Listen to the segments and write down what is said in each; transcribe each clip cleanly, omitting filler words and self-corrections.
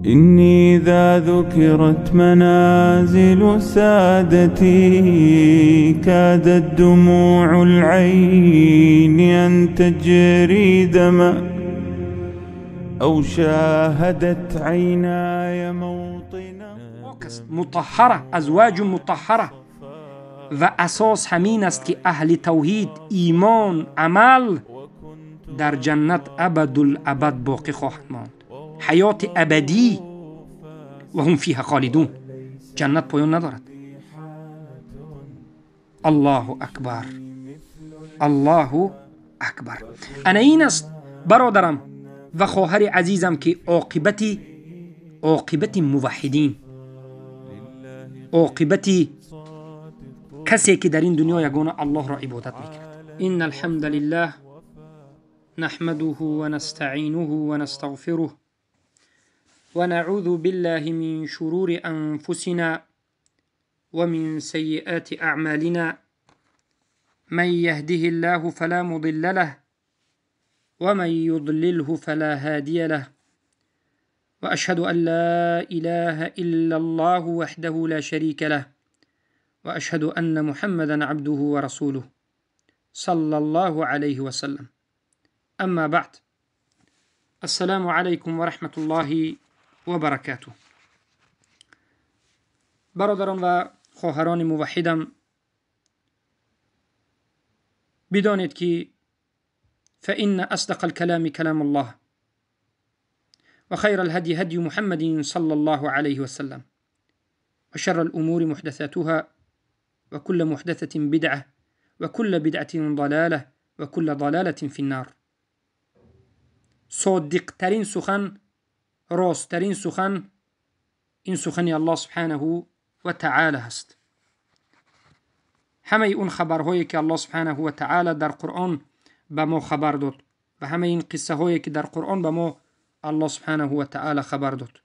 إني إذا ذكرت منازل سادتي كادت دموع العين أن تجري دما أو شاهدت عيناي موطنا. مطهرة، ازواج مطهرة. و اساس همین است که اهل توحید، ایمان، عمل در جنت ابدالابد باقی خواهند ماند، حیات ابدی، و هم فیها خالدون. جنت پایان ندارد. الله اکبر، الله اکبر. انا این است برادرم و خواهر عزیزم که عاقبت موحدین، عاقبت کسی که در این دنیا یگانه الله را عبادت میکرد. ان الحمد لله نحمده ونستعینه ونستغفره ونعوذ بالله من شرور أنفسنا ومن سيئات أعمالنا، من يهده الله فلا مضل له ومن يضلله فلا هادي له، وأشهد أن لا إله إلا الله وحده لا شريك له، وأشهد أن محمدا عبده ورسوله صلى الله عليه وسلم. أما بعد، السلام عليكم ورحمة الله و برکاته. برادران و خواهران موحدم، بدانید که فإن أصدق الكلام كلام الله وخير الهدي هدي محمد صلى الله عليه وسلم وشر الأمور محدثاتها وكل محدثة بدعة وكل بدعة ضلالة وكل ضلالة في النار. صادق ترین سخن، راستترین سخن، این سخنی الله سبحانه و تعالی هست. همه اون خبرهایی که الله سبحانه و تعالی در قرآن به ما خبر داد و همه این قصه هایی که در قرآن به ما الله سبحانه و تعالی خبر داد،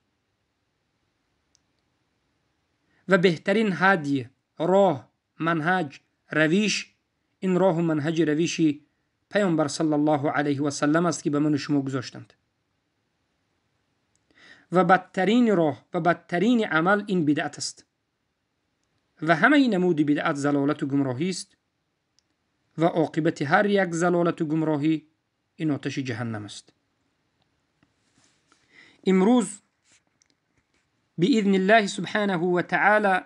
و بهترین هدی، راه، منهج، رویش، این راه و منهج رویشی پیامبر صلی الله علیه و سلم است که به من و شما گذاشتند. و بدترین راه و بدترین عمل این بدعت است و همه نمود بدعت ضلالت و گمراهی است و عاقبت هر یک ضلالت و گمراهی این آتش جهنم است. امروز باذن الله سبحانه و تعالی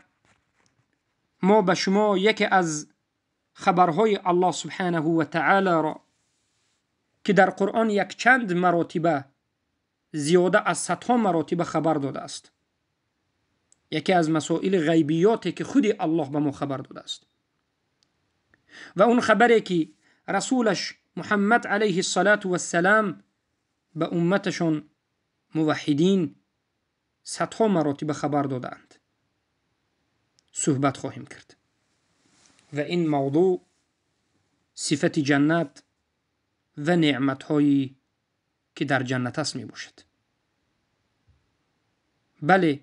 ما به شما یکی از خبرهای الله سبحانه و تعالی را که در قرآن یک چند مراتبه، زیاده از صدها مراتب خبر داده است، یکی از مسائل غیبیاتی که خود الله به ما خبر داده است و اون خبری که رسولش محمد علیه الصلاة والسلام به امتشون موحدین صدها مراتب خبر دادند، صحبت خواهیم کرد. و این موضوع صفت جنت و نعمتهایی که در جنت است می باشد. بله،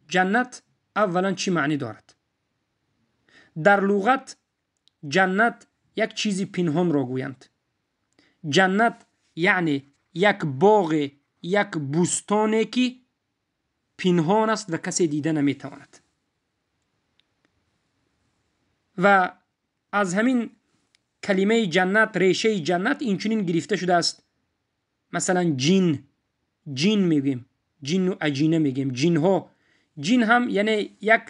جنت اولا چی معنی دارد؟ در لغت جنت یک چیزی پنهان را گویند. جنت یعنی یک باغ، یک بوستانی که پنهان است و کسی دیده نمیتواند. و از همین کلمه جنت، ریشه جنت اینچنین گرفته شده است. مثلا جین، جین میگیم، جین و اجینه میگیم، جین ها. جین هم یعنی یک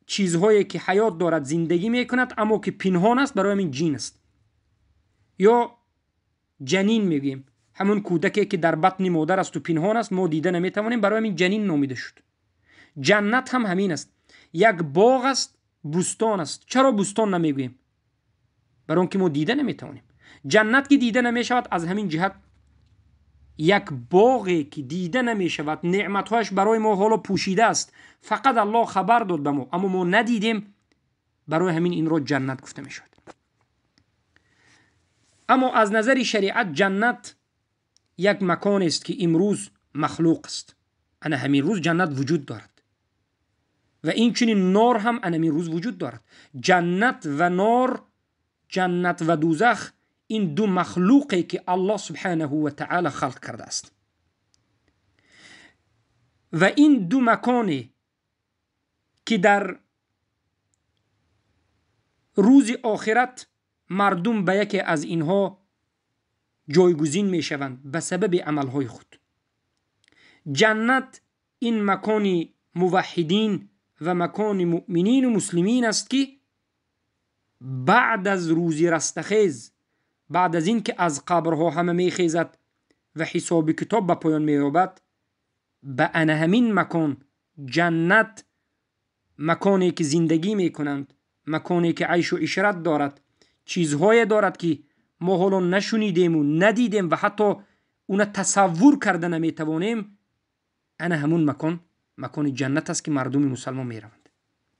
چیزهایی که حیات دارد، زندگی میکند، اما که پنهان است، برای همین جین است. یا جنین میگیم، همون کودکی که در بطن مادر است و پنهان است، ما دیده نمیتوانیم، برای همین جنین نامیده شد. جنت هم همین است، یک باغ است، بوستان است. چرا بوستان نمیگوییم؟ برای اینکه ما دیده نمیتوانیم. جنت که دیده نمیشود، از همین جهت یک باغی که دیده نمی شود، نعمتهاش برای ما حالا پوشیده است، فقط الله خبر داد به ما اما ما ندیدیم، برای همین این را جنت گفته می شود. اما از نظر شریعت جنت یک مکان است که امروز مخلوق است، انا همین روز جنت وجود دارد و این چنین نار هم انا همین روز وجود دارد. جنت و نار، جنت و دوزخ، این دو مخلوقی که الله سبحانه و تعالی خلق کرده است. و این دو مکانی که در روز آخرت مردم به یکی از اینها جایگزین میشوند به سبب عملهای خود. جنت این مکان موحدین و مکان مؤمنین و مسلمین است که بعد از روز رستخیز، بعد از اینکه از قبرها همه میخیزد و حساب کتاب به پایان مییابد، به همین مکان جنت، مکانی که زندگی میکنند، مکانی که عیش و عشرت دارد، چیزهای دارد که ما حالا نشنیدیم و ندیدیم و حتی اون تصور کرده نمیتوانیم، انا همون مکان، مکان جنت است که مردم مسلمان میروند.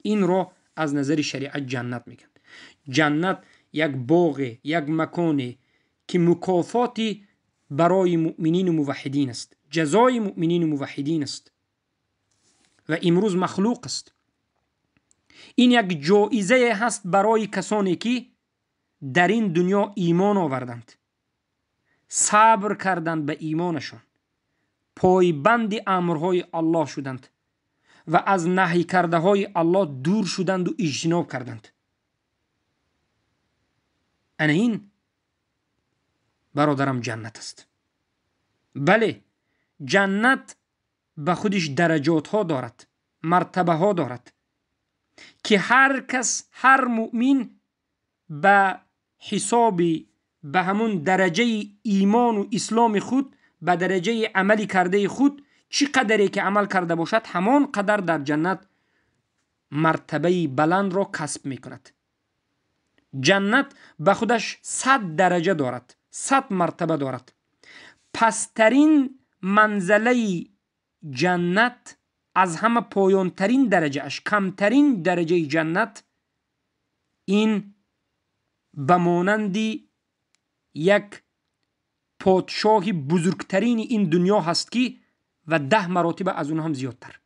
این را از نظر شریعت جنت میگن. جنت یک باغ، یک مکانی که مکافاتی برای مؤمنین و موحدین است، جزای مؤمنین و موحدین است و امروز مخلوق است. این یک جایزه هست برای کسانی که در این دنیا ایمان آوردند، صبر کردند به ایمانشان، پایبند امرهای الله شدند و از نهی کرده های الله دور شدند و اجتناب کردند. انا این برادرم جنت است. بله، جنت به خودش درجات ها دارد، مرتبه ها دارد که هر کس، هر مؤمن به حساب به همون درجه ایمان و اسلام خود، به درجه عملی کرده خود، چی قدری که عمل کرده باشد همان قدر در جنت مرتبه بلند را کسب میکند. جنت به خودش 100 درجه دارد، 100 مرتبه دارد. پسترین منزله جنت، از همه پایانترین درجه اش، کمترین درجه جنت، این به مانند یک پادشاه بزرگترین این دنیا هست که و 10 مراتب از اون هم زیادتر.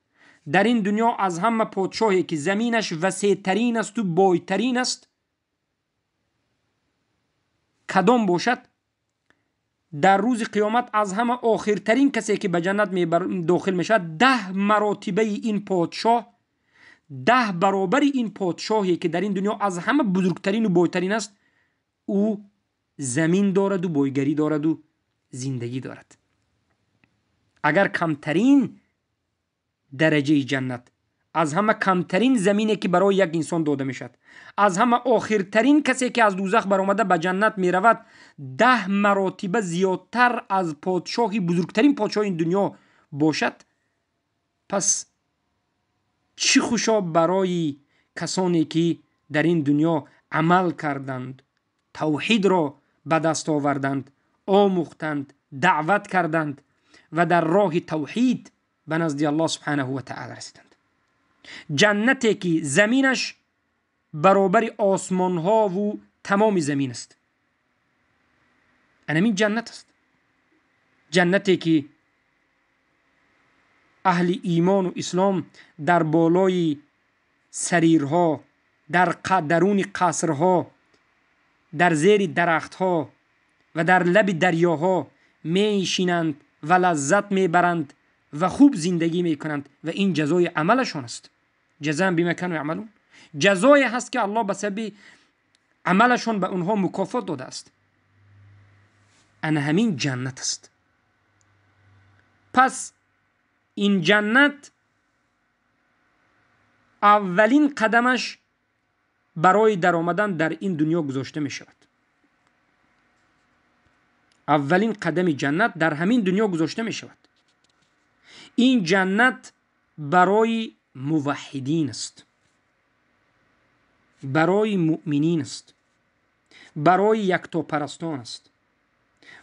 در این دنیا از همه پادشاهی که زمینش وسیع ترین است و بایترین است کدام باشد، در روز قیامت از همه آخرترین کسی که به جنت داخل میشود 10 مراتبه این پادشاه، 10 برابر این پادشاهی که در این دنیا از همه بزرگترین و بایترین است، او زمین دارد و بایگری دارد و زندگی دارد. اگر کمترین درجه جنت، از همه کمترین زمینی که برای یک انسان داده میشد، از همه آخرترین کسی که از دوزخ برآمده به جنت میرود 10 مراتبه زیادتر از پادشاهی بزرگترین پادشاه این دنیا باشد، پس چی خوشا برای کسانی که در این دنیا عمل کردند، توحید را به دست آوردند، آموختند، دعوت کردند و در راه توحید به نزد الله سبحانه و تعالی رسیدند. جنتی که زمینش برابر آسمان ها و تمام زمین است، این جنت است. جنتی که اهل ایمان و اسلام در بالای سریرها، در درون قصرها، در زیر درختها و در لب دریاها میشینند و لذت میبرند و خوب زندگی میکنند و این جزای عملشان است. جزاء بما كانوا یعملون، جزای هست که الله به سبب عملشان به اونها مکافات داده است. انا همین جنت است. پس این جنت اولین قدمش برای در آمدن در این دنیا گذاشته می شود. اولین قدم جنت در همین دنیا گذاشته می شود. این جنت برای موحدین است، برای مؤمنین است، برای یکتاپرستان است،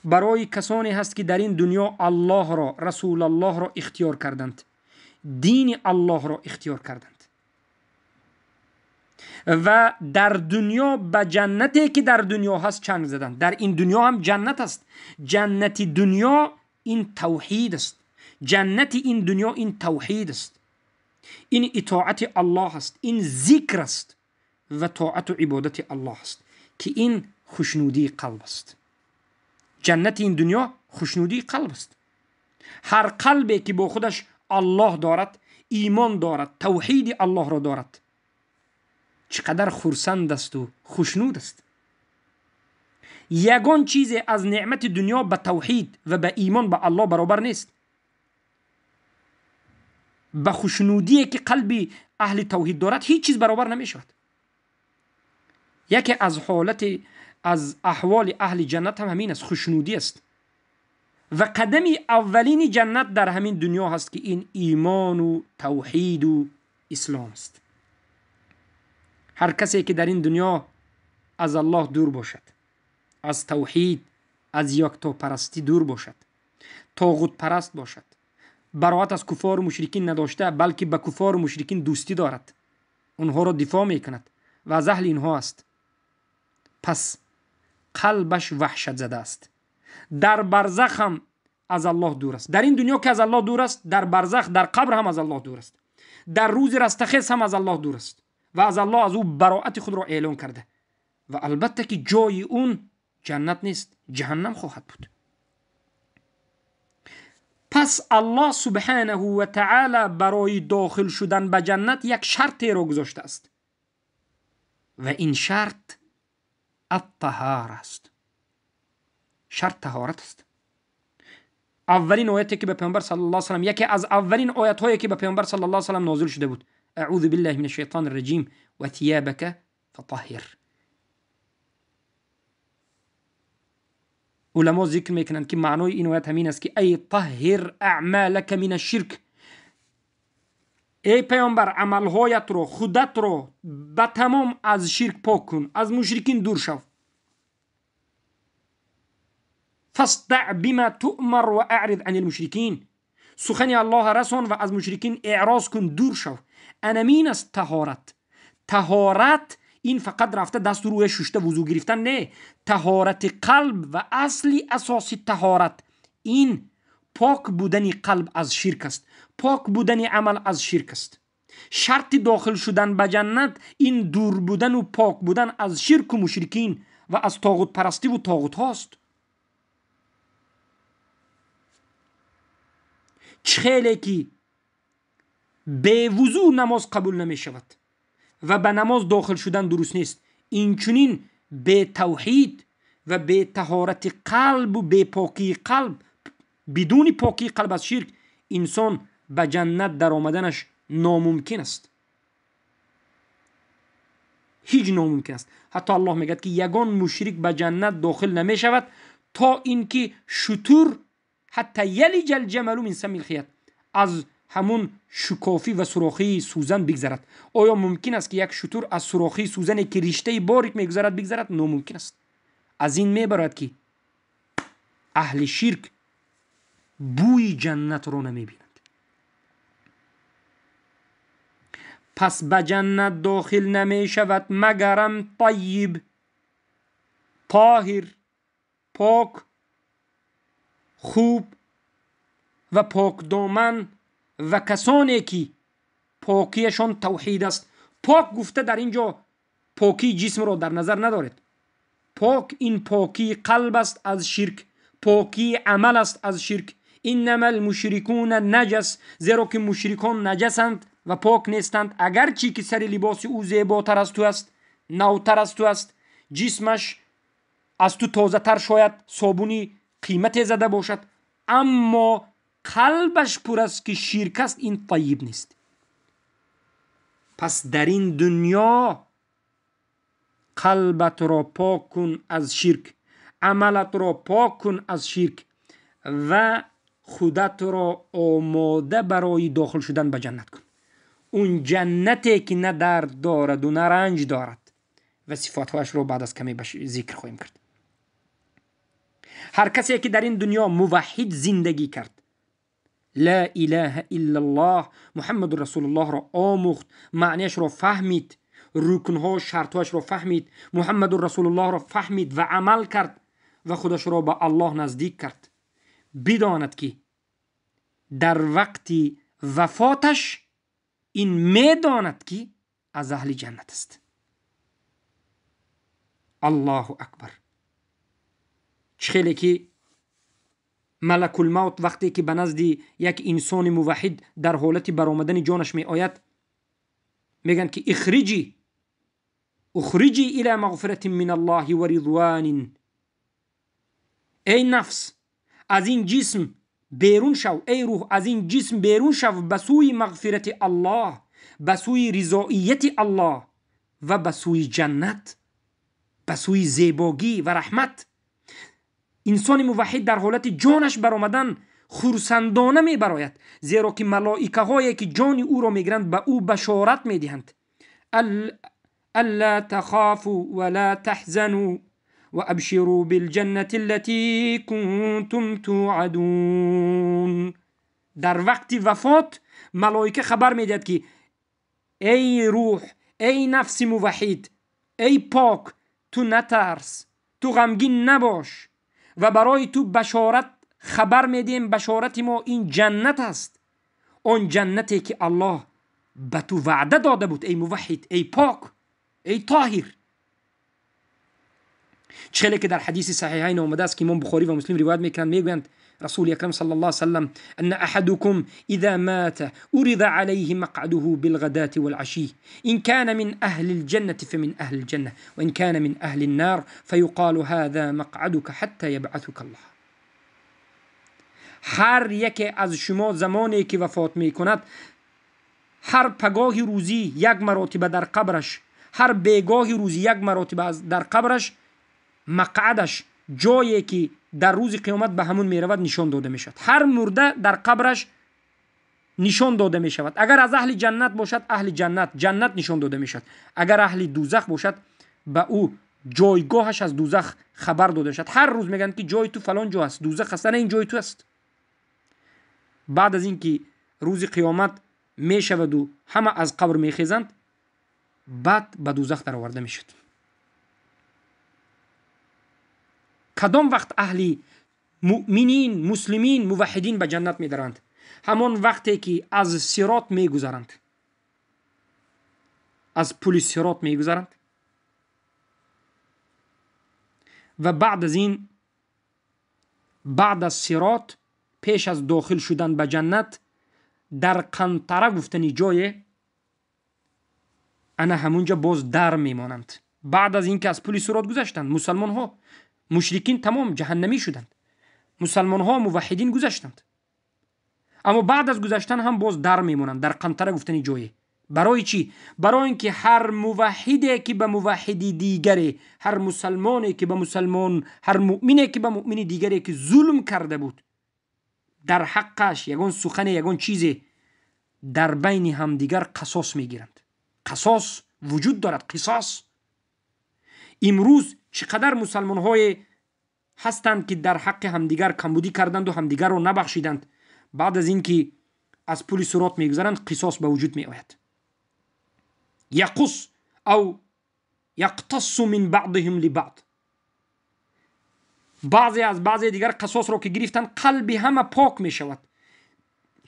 برای کسانی هست که در این دنیا الله را، رسول الله را اختیار کردند، دین الله را اختیار کردند و در دنیا به جنتی که در دنیا هست چنگ زدند. در این دنیا هم جنت است. جنت دنیا این توحید است. جنت این دنیا این توحید است، این اطاعت الله است، این ذکر است و طاعت و عبادت الله است که این خوشنودی قلب است. جنت این دنیا خوشنودی قلب است. هر قلبی که با خودش الله دارد، ایمان دارد، توحید الله را دارد، چقدر خرسند است و خوشنود است. یگان چیز از نعمت دنیا به توحید و به ایمان به الله برابر نیست. به خوشنودی که قلب اهل توحید دارد هیچ چیز برابر نمی شود. یکی از حالت از احوال اهل جنت هم همین است، خوشنودی است. و قدم اولین جنت در همین دنیا هست که این ایمان و توحید و اسلام است. هر کسی که در این دنیا از الله دور باشد، از توحید، از یکتاپرستی دور باشد، طاغوت پرست باشد، براعت از کفار و مشرکین نداشته بلکه به کفار و مشرکین دوستی دارد، اونها را دفاع میکند و از اهل اینها است، پس قلبش وحشت زده است. در برزخ هم از الله دور است. در این دنیا که از الله دور است، در برزخ، در قبر هم از الله دور است، در روز رستخیز هم از الله دور است و از الله از او براعت خود را اعلان کرده و البته که جای اون جنت نیست، جهنم خواهد بود. پس الله سبحانه و تعالی برای داخل شدن به جنت یک شرط را گذاشته است و این شرط الطهاره است. شرط طهارت است. اولین آیتی که به پیامبر صلی الله علیه و سلم، یکی از اولین آیت هایی که به پیامبر صلی الله علیه و سلم نازل شده بود، اعوذ بالله من الشیطان الرجیم و ثیابک فطهر. علما ذکر میکنند که معنای این آیت همین است که ای طهر اعمالک من الشرک، ای پیامبر عملهایت رو، خودت رو به تمام از شرک پاک کن، از مشرکین دور شو. فاصدع بما تؤمر و اعرض عن المشرکین، سخن الله رسان و از مشرکین اعراض کن، دور شو. انمین است طهارت. طهارت این فقط رفته دست روی ششته وضو گرفتن نه، طهارت قلب و اصلی اساسی طهارت این پاک بودن قلب از شرک است، پاک بودن عمل از شرک است. شرط داخل شدن به جنت این دور بودن و پاک بودن از شرک و مشرکین و از طاغوت پرستی و طاغوت هاست. چخیلی که به وضو نماز قبول نمی شود و به نماز داخل شدن درست نیست، اینچنین به توحید و به طهارت قلب و به پاکی قلب، بدون پاکی قلب از شرک انسان به جنت در آمدنش ناممکن است، هیچ ناممکن است. حتی الله میگه که یگان مشرک به جنت داخل نمی شود تا اینکه شتر حتی یلج الجمل من سم الخیاط، از همون شکافی و سوراخی سوزن بگذرد. آیا ممکن است که یک شتر از سوراخی سوزنی که رشته باریک میگذرد بگذرد؟ ناممکن است. از این میبرد که اهل شرک بوی جنت رو نمیبینند. پس به جنت داخل نمیشود مگرم طیب، طاهر، پاک، خوب و پاک دامن و کسانی که پاکیشان توحید است. پاک گفته در اینجا پاکی جسم را در نظر ندارد. پاک این پاکی قلب است از شرک، پاکی عمل است از شرک. انما المشرکون نجس، زیرا که مشرکان نجسند و پاک نیستند، اگرچه که سر لباس او زیباتر از تو است، نوتر از تو است، جسمش از تو تازه تر شاید صابونی قیمت زده باشد، اما قلبش پر است که شرک است، این طیب نیست. پس در این دنیا قلبت را پاک کن از شرک، عملت را پاک کن از شرک و خودت را آماده برای داخل شدن به جنت کن. اون جنتی که نه درد دارد و نه رنج دارد و صفاتهایش را بعد از کمی ذکر خواهیم کرد. هر کسی که در این دنیا موحد زندگی کرد، لا اله الا الله محمد رسول الله را آموخت، معنیش را فهمید، رکنها شرطهاش را فهمید، محمد رسول الله را فهمید و عمل کرد و خودش را به الله نزدیک کرد، بداند که در وقت وفاتش این میداند که از اهل جنت است. الله اکبر. چه خیلی که Малакулмавт вақте ки ба назди як инсони муваҳҳид дар ҳолати баромадани ҷонаш меояд, мегӯянд ки ихриҷи ухриҷи ила мағфиратин мин аллоҳи ва ризванин. Эй нафс, аз ин ҷисм берун шав, эй рӯҳ, аз ин ҷисм берун шав ба сӯи мағфирати Аллоҳ, ба сӯи ризоияти Аллоҳ ва ба сӯи ҷаннат, ба сӯи зебогӣ ва раҳмат. Инсони муваҳҳид дар ҳолати ҷонаш баромадан хурсандона мебарояд, зеро ки малоикаҳое ки ҷони ӯро мегиранд ба ӯ башорат медиҳанд. Алла тахофу ва ла таҳзану ва абширу билҷаннати аллати кунтум туъадун. Дар вақти вафот малоика хабар медиҳад ки эй рӯҳ, эй нафси муваҳҳид, эй пок, ту натарс, ту ғамгин набош ва барои ту башорат хабар медиҳем. Башорати мо ин ҷаннат аст, он ҷаннате ки Аллоҳ ба ту ваъда дода буд, эй муваҳҳид, эй пок, эй тоҳир. Чӣ ки дар ҳадиси саҳиҳайн омадааст ки имом Бухорӣ ва Муслим ривоят мекунанд, мегӯянд расули акрам саллаллоҳу алайҳи васаллам: анна аҳадукум иза мата уриза алайҳи мақъадуҳу билғадати валъаший ин кана мин аҳли лҷаннати фамин аҳли лҷанна ва ин кана мин аҳли ннар фаюқалу ҳаза мақъадука ҳатта ябъасука Аллоҳ. Ҳар яке аз шумо замоне ки вафот мекунад, ҳар пагоҳи рӯзӣ як маротиба дар қабраш, ҳар бегоҳи рӯзӣ як маротиба дар қабраш мақъадаш, ҷое ки дар рӯзи қиёмат ба ҳамун меравад, нишон дода мешавад. Ҳар мурда дар қабраш нишон дода мешавад. Агар аз аҳли ҷаннат бошад, аҳли ҷаннат, ҷаннат нишон дода мешавад. Агар аҳли дӯзах бошад, ба ӯ ҷойгоҳаш аз дӯзах хабар дода мешавад. Ҳар рӯз мегӯянд ки ҷои ту фалон ҷо аст, дӯзах аст, ана ин ҷои ту аст. Баъд аз ин ки рӯзи қиёмат мешаваду ҳама аз қабр мехезанд, баъд ба дӯзах дароварда мешавад. Кадом вақт аҳли муъминин, муслимин, муваҳҳидин ба ҷаннат медаранд? Ҳамон вақте ки аз сирот мегузаранд, аз пули сирот мегузаранд ва баъд аз ин, баъд аз сирот, пеш аз дохил шудан ба ҷаннат, дар қантара гуфтани ҷое ана ҳамунҷа боз дар мемонанд. Баъд аз ин ки аз пули сирот гузаштанд, мусалмонҳо, мушрикин тамом ҷаҳаннамӣ шуданд, мусалмонҳо муваҳҳидин гузаштанд, аммо баъд аз гузаштан ҳам боз дар мемонанд дар қантара гуфтани ҷое. Барои чӣ? Барои ин ки ҳар муваҳҳиде ки ба муваҳҳиди дигаре, ҳар мусалмоне ки ба мусалмон, ҳар муъмине ки ба муъмини дигаре ки зулм карда буд, дар ҳаққаш ягон сухане, ягон чизе, дар байни ҳамдигар қасос мегиранд. Қасос вуҷуд дорад, қисос. Имрӯз чӣ қадар мусалмонҳое ҳастанд ки дар ҳаққи ҳамдигар камбудӣ карданду ҳамдигарро набахшиданд. Баъд аз ин ки аз пули сирот мегузаранд, қисос ба вуҷуд меояд. Яқус ав яқтассу мин баъдиҳим либаъд. Баъзе аз баъзе дигар қасосро ки гирифтанд, қалби ҳама пок мешавад.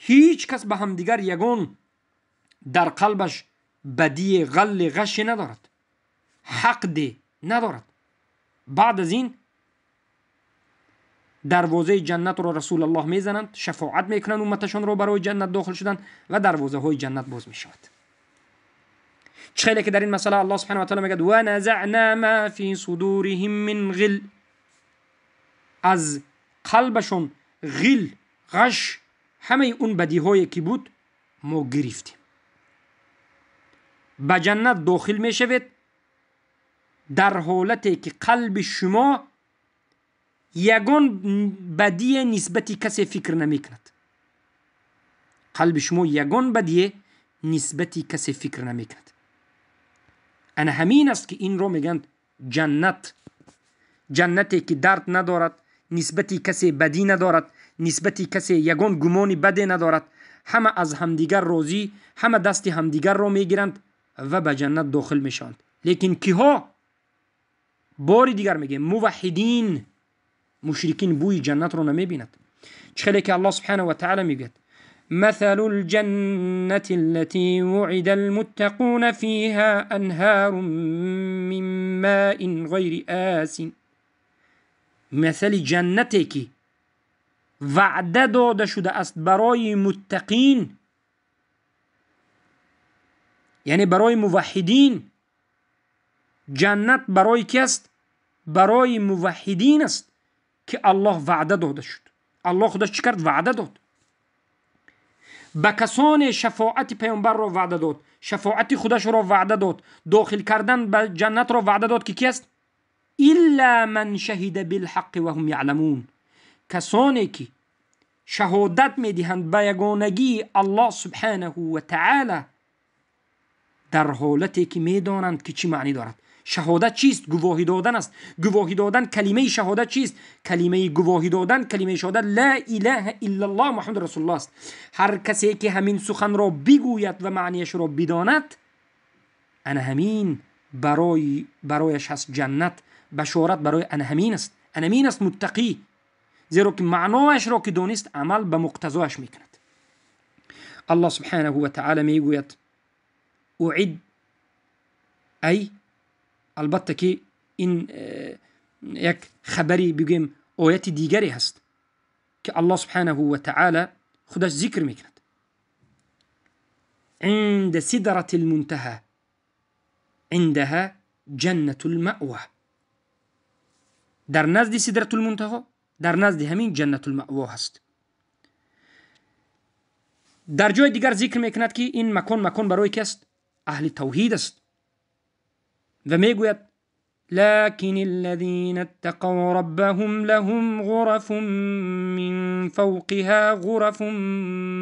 Ҳеҷ кас ба ҳамдигар ягон дар қалбаш бадие, ғалле, ғаше надорад, ҳақде надорад. Баъд аз ин дарвозаи ҷаннатро Расулаллоҳ мезананд, шафоат мекунанд умматашонро барои ҷаннат дохил шудан ва дарвозаҳои ҷаннат боз мешавад. Чӣ хеле ки дар ин масъала Аллоҳ субҳанаҳу ва таъоло мегӯяд: ва назаъна ма фи судуриҳим мин ғил. Аз қалбашон ғил, ғаш, ҳамаи он бадиҳое ки буд мо гирифтем. Ба ҷаннат дохил мешавед дар ҳолате ки қалби шумо ягон бадие нисбати касе фикр намекунад. Қалби шумо ягон бадие нисбати касе фикр намекунад. Ана ҳамин аст ки инро мегӯянд ҷаннат. Ҷаннате ки дард надорад, нисбати касе бадӣ надорад, нисбати касе ягон гумони баде надорад. Ҳама аз ҳамдигар розӣ, ҳама дасти ҳамдигарро мегиранд ва ба ҷаннат дохил мешаванд. Лекин киҳо? Бори дигар мегӯем, муваҳҳидин. Мушрикин бӯи ҷаннатро намебинад. Чӣ хеле ки Аллоҳ субҳанаҳу ва таъоло мегӯяд: مثل الجنة التي وعد المتقون فيها أنهار من ماء غير آسن. مثل جنته که ваъда дода шудааст барои муттақин, яъне барои муваҳҳидин. Ҷаннат барои ки аст? Барои муваҳҳидин аст ки Аллоҳ ваъда дода шуд. Аллоҳ худаш чӣ кард? Ваъда дод. Ба касоне шафоати паёмбарро ваъда дод, шафоати худашро ваъда дод, дохил кардан ба ҷаннатро ваъда дод, ки ки аст? Илла ман шаҳида билҳаққи ва ҳум яъламун. Касоне ки шаҳодат медиҳанд ба ягонагии Аллоҳ субҳанаҳу ва таъала дар ҳолате ки медонанд ки чӣ маънӣ дорад. Шаҳодат чист? Гувоҳӣ додан аст. Гувоҳӣ додан, калимаи шаҳодат чист? Калимаи гувоҳӣ додан, калимаи шаҳодат ла илаҳа иллаллоҳ Муҳаммад расулуллоҳ аст. Ҳар касе ки ҳамин суханро бигӯяд ва маънияшро бидонад, ана ҳамин барояш ҳаст ҷаннат. Башорат барои ана ҳамин аст. Ана ҳамин аст муттақӣ, зеро ки маънояшро ки донист, амал ба муқтазояш мекунад. Аллоҳ субҳанаҳу ва таъала мегӯяд: уид, ай албатта ки ин як хабари бигӯем ояти дигаре ҳаст ки Аллоҳ субҳанаҳу ва таъала худаш зикр мекунад. Инда сидрати лмунтаҳа индаҳа ҷаннату лмаъва. Дар назди сидрату лмунтаҳо, дар назди ҳамин ҷаннату лмаъво ҳаст. Дар ҷои дигар зикр мекунад ки ин макон макон барои ки аст? Аҳли тавҳид аст. Ва мегӯяд: лакин аллазина иттақав раббаҳум лаҳум ғурафун мин фавқиҳа ғурафун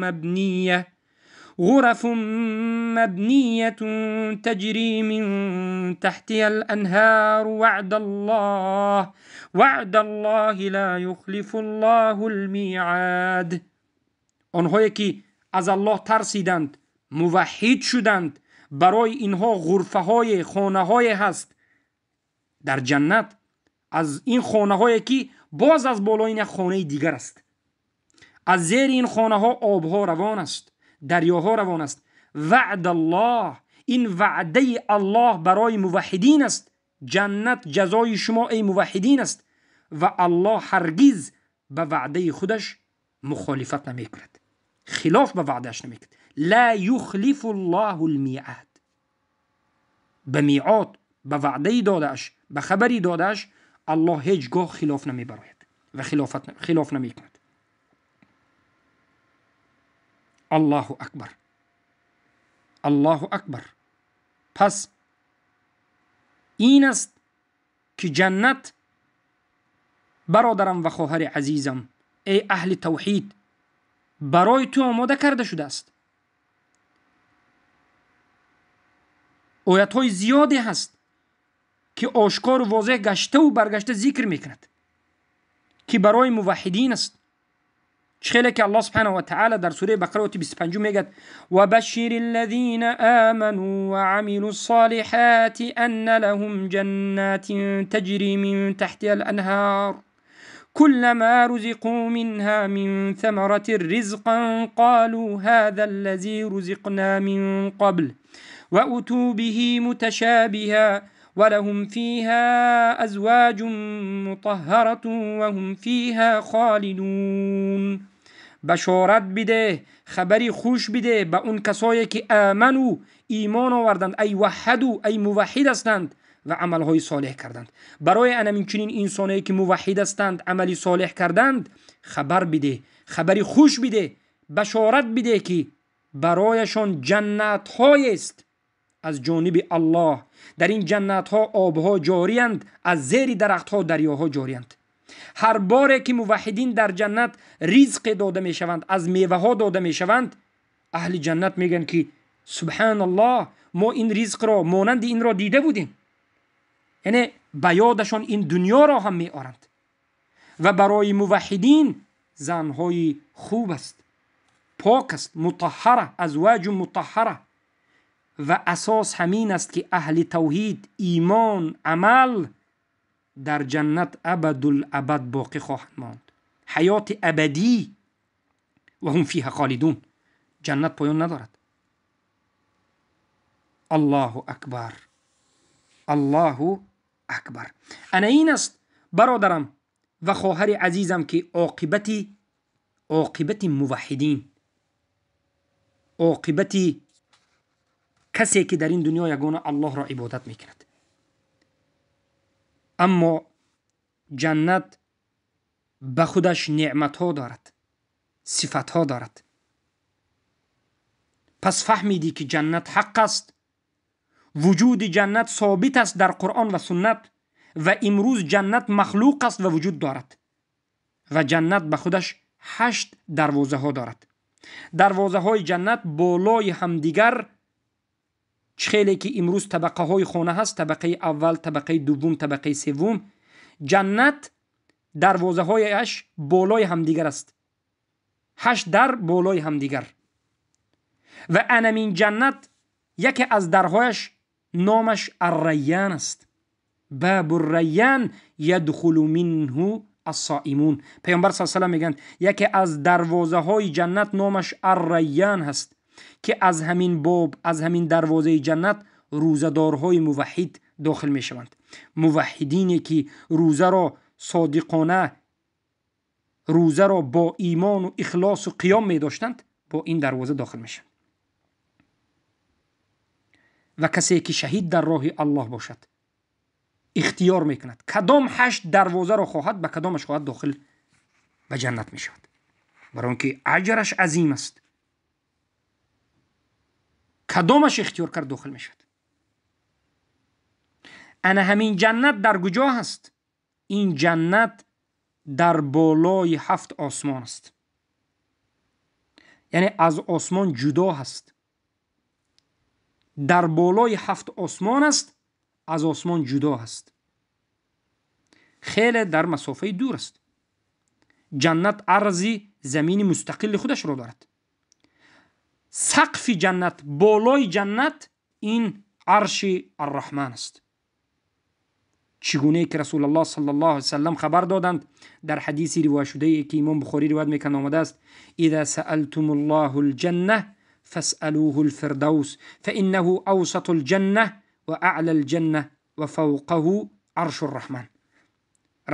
мабния غرف مبنية تجري من تحتها الأنهار وعد الله وعد الله لا يخلف الله الميعاد. آنهایی که از الله ترسیدند، موحد شدند، برای اینها غرفه های خانه های هست در جنت. از این خانه هایی که باز از بالای این خانه دیگر است، از زیر این خانه ها آبها روان است، دریاها روان است. وعد الله، این وعده الله برای موحدین است. جنت جزای شما ای موحدین است و الله هرگز به وعده خودش مخالفت نمیکند، خلاف به وعدهش نمیکند. لا یخلف الله المیعاد. به میعاد، به وعده دادهش، به خبری دادهش الله هیچگاه خلاف نمیبراید و خلاف نمیکند. الله اکبر، الله اکبر. پس این است که جنت، برادرم و خواهر عزیزم، ای اهل توحید، برای تو آماده کرده شده است. آیت های زیادی هست که آشکار و واضح گشته و برگشته ذکر میکند که برای موحدین است. خیلی که الله سبحانه و تعالی در سوره بقره آیه 25 میگه: و بشر الذین آمنوا وعملوا الصالحات ان لهم جنات تجری من تحتها الانهار كلما رزقوا منها من ثمرة رزقا قالوا هذا الذي رزقنا من قبل وأتوا به متشابها ولهم فيها أزواج مطهرة وهم فيها خالدون. بشارت بده، خبری خوش بده به اون کسایی که آمنو، ایمان آوردند، ای وحدو، ای موحد هستند و عملهای صالح کردند. برای انمین چنین انسانایی که موحد هستند، عملی صالح کردند، خبر بده، خبری خوش بده، بشارت بده که برایشان جنت های است از جانب الله. در این جنت ها آبها جاریند، از زیر درخت ها دریاها جاریند. هر باره که موحدین در جنت رزق داده می شوند، از میوه ها داده می شوند، اهل جنت میگن که سبحان الله، ما این رزق را مانند این را دیده بودیم. یعنی به یادشان این دنیا را هم می آرند. و برای موحدین زنهای خوب است، پاک است، مطهره، ازواج مطهره. و اساس همین است که اهل توحید، ایمان، عمل در جنت ابدالابد باقی خواهند ماند، حیات ابدی، و هم فیها خالدون. جنت پایان ندارد. الله اکبر، الله اکبر. انا این است برادرم و خواهر عزیزم که عاقبت оқибати муваҳҳидин, оқибати касе ки дар ин дунё ягона Аллоҳро ибодат мекунад. Аммо ҷаннат ба худаш неъматҳо дорад, сифатҳо дорад. Пас фаҳмидӣ ки ҷаннат ҳақ аст, вуҷуди ҷаннат собит аст дар Қуръон ва суннат ва имрӯз ҷаннат махлуқ аст ва вуҷуд дорад ва ҷаннат ба худаш 8 дарвозаҳо дорад. Дарвозаҳои ҷаннат болои ҳамдигар, чӣ хеле ки имрӯз табақаҳои хона ҳаст, табақаи аввал, табақаи дуввум, табақаи севум, ҷаннат дарвозаҳояш болои ҳамдигар аст. 8 дар болои ҳамдигар. Ва анамин ҷаннат яке аз дарҳояш номаш Ар-Райян аст. Бабу Райян ядхулу минҳу ас-соимун. Паёмбар саллаллоҳу алайҳи васаллам мегӯянд яке аз дарвозаҳои ҷаннат номаш Ар-Райян ҳаст ки аз ҳамин боб, аз ҳамин дарвозаи ҷаннат рӯзадорҳои муваҳҳид дохил мешаванд. Муваҳҳидине ки рӯзаро содиқона, рӯзаро бо имону ихлосу қиём медоштанд, бо ин дарвоза дохил мешаванд. Ва касе ки шаҳид дар роҳи Аллоҳ бошад ихтиёр мекунад кадом 8 дарвозаро хоҳад, ба кадомаш хоҳад дохил ба ҷаннат мешавад, барои он ки аҷраш азим аст. Кадомаш ихтиёр кард дохил мешавад. Ана ҳамин ҷаннат дар куҷо ҳаст? Ин ҷаннат дар болои 7 осмон аст, яъне аз осмон ҷудо ҳаст. Дар болои 7 осмон аст, аз осмон ҷудо ҳаст, хеле дар масофаи дур аст. Ҷаннат арзи замини мустақили худашро дорад. Сақфи ҷаннат, болои ҷаннат ин арши Арраҳман аст. Чӣ гунае ки Расулуллоҳ саллаллоҳу алайҳи васаллам хабар доданд дар ҳадиси ривоятшудае ки имом Бухорӣ ривоят мекунад омадааст: إذا سألتم الله الجنة فاسألوه الفردوس فإنه أوسط الجنة وأعلى الجنة وفوقه عرش الرحمن.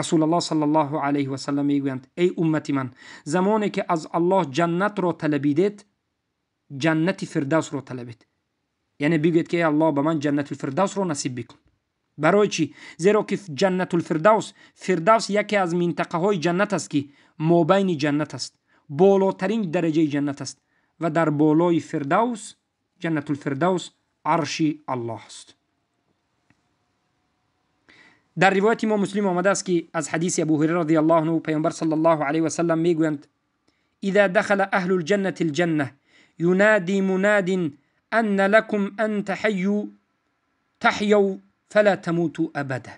Расулуллоҳ саллаллоҳу алайҳи васаллам мегӯянд: эй уммати ман, замоне ки аз Аллоҳ ҷаннатро талабидед, ҷаннати фирдавсро талабед. Яъне бигӯед ки эй Аллоҳ, ба ман ҷаннатул фирдавсро насиб бикун. Барои чӣ? Зеро ки ҷаннатул фирдавс, фирдавс яке аз минтақаҳои ҷаннат аст ки мобайни ҷаннат аст, болотарин дараҷаи ҷаннат аст ва дар болои фирдавс, ҷаннатул фирдавс, арши Аллоҳ аст. Дар ривояти имом Муслим омадааст ки аз ҳадиси Абу Ҳурайра радияллоҳу анҳу паёмбар саллаллоҳу алайҳи васаллам мегӯянд: إذا دخل أهل الجنة الجنة ينادي مناد أن لكم أن تحيوا فلا تموتوا أبدا.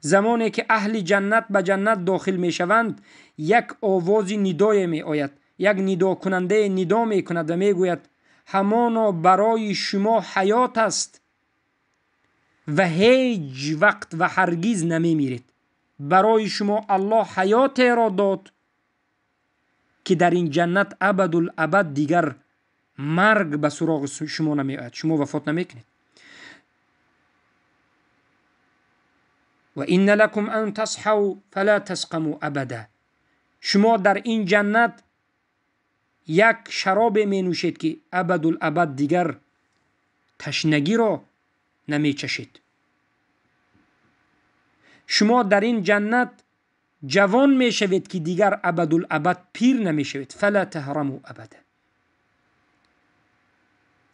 زمانه که اهل جنت به جنت داخل میشوند، یک آواز ندای می آید، یک ندا کننده ندا می کند و می گوید همانا برای شما حیات است و هیچ وقت و هرگز نمی میرید. برای شما الله حیات را داد که در این جنت ابدالابد دیگر مرگ به سراغ شما نمی آید، شما وفات نمی کنید. و این لکم ان تصحوا فلا تسقموا ابدا. شما در این جنت یک شراب می نوشید که ابدالابد دیگر تشنگی را نمی چشید. شما در این جنت جوان می شوید که دیگر ابدالابد پیر نمی شوید. فلا تهرموا ابدا.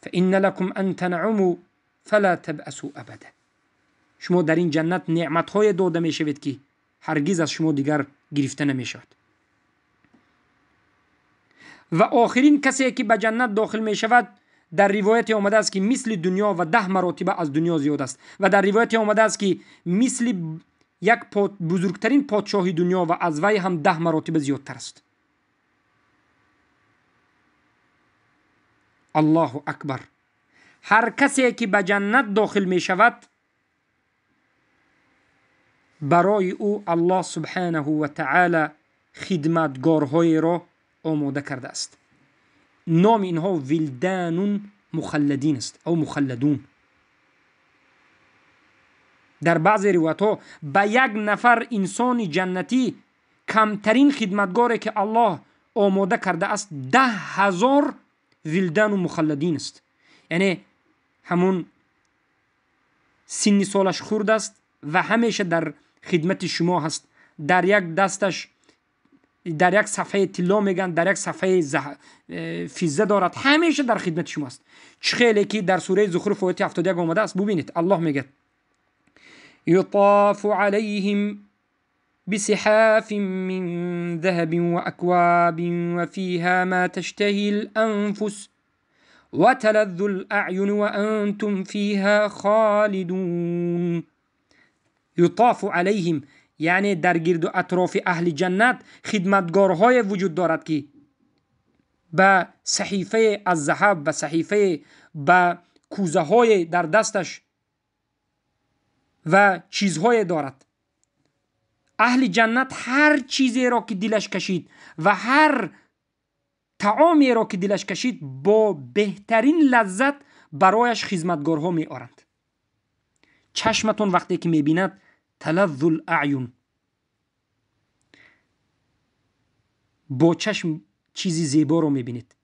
فإن لكم أن تنعموا فلا تبأسوا ابدا. شما در این جنت نعمت‌های داده می شوید که هرگز از شما دیگر گرفته نمی شود. و آخرین کسی که به جنت داخل می شود، در روایت آمده است که مثل دنیا و 10 مراتبه از دنیا زیاد است و در روایت آمده است که مثل یک بزرگترین پادشاه دنیا و از وی هم 10 مراتبه زیادتر است. الله اکبر. هر کسی که به جنت داخل می شود، برای او الله سبحانه و تعالی خدمتگارهای را آماده کرده است. نام اینها ولدان مخلدین است او مخلدون. در بعض روایت ها به یک نفر انسان جنتی کمترین خدمتگاری که الله омода карда аст 10,000 вилдану мухалладин аст. Яъне ҳамун синни солаш хурд аст ва ҳамеша дар хидмати шумо ҳаст. Дар як дасташ дар як сафҳаи тилло мегӯянд, дар як сафҳаи физза дорад, ҳамеша дар хидмати шумо аст. Чӣ хеле ки дар сураи Зухруф ояти 71 омада аст, бубинед, Аллоҳ мегӯяд: يطاف عليهم بصحاف من ذهب وأكواب وفيها ما تشتهي الأنفس وتلذ الأعين وأنتم فيها خالدون. يطاف عليهم یعنی در گرد و اطراف اهل جنت خدمتگارهای وجود دارد که به صحیفه از ذهب و صحیفه به کوزه های در دستش و چیزهای دارد. اهل جنت هر چیزی را که دلش کشید و هر طعامی را که دلش کشید با بهترین لذت برایش خدمتگارها می آرند. چشمتون وقتی که می بیند تلذ الاعین، با چشم چیزی زیبا رو میبینید.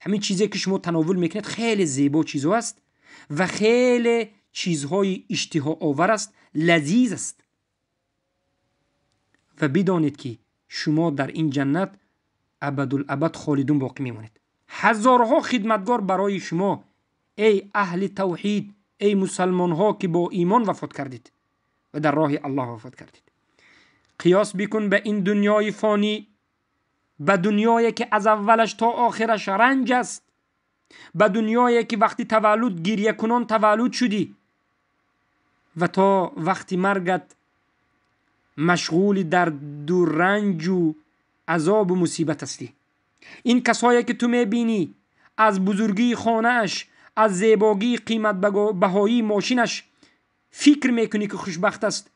همین چیزی که شما تناول میکنید خیلی زیبا چیزو است و خیلی چیزهای اشتها آور است، لذیذ است. و بدانید که شما در این جنت ابدالابد خالدون باقی میمانید. هزارها خدمتگار برای شما ای اهل توحید، ای مسلمان ها که با ایمان وفات کردید و در راه الله وفات کردید. قیاس بکن به این دنیای فانی، به دنیایی که از اولش تا آخرش رنج است، به دنیایی که وقتی تولد گریه کنان تولد شدی و تا وقتی مرگت مشغول در دو رنج و عذاب و مصیبت هستی. این کسایی که تو میبینی از بزرگی خانه‌اش، از زیبایی قیمت بهایی ماشینش فکر میکنی که خوشبخت است،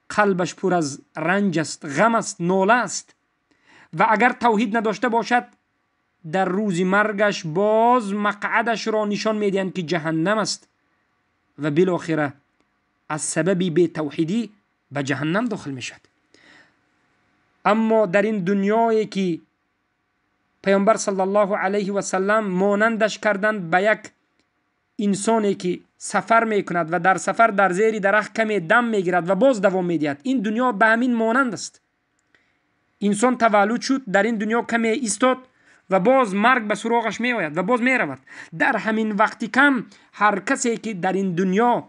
قلبش پر از رنج است، غم است، ناله است. و اگر توحید نداشته باشد در روز مرگش باز مقعدش را نشان میدهند که جهنم است و بالاخره از سبب بی توحیدی به جهنم داخل میشد. اما در این دنیایی که پیامبر صلی الله علیه و سلم مانندش کردند به یک انسانی که سفر میکند و در سفر در زیر درخت کمی دم میگیرد و باز دوام میدهد، این دنیا به همین مانند است. انسان تولد شد، در این دنیا کمی ایستاد و باز مرگ به سراغش میآید و باز میرود. در همین وقتی کم هر کسی که در این دنیا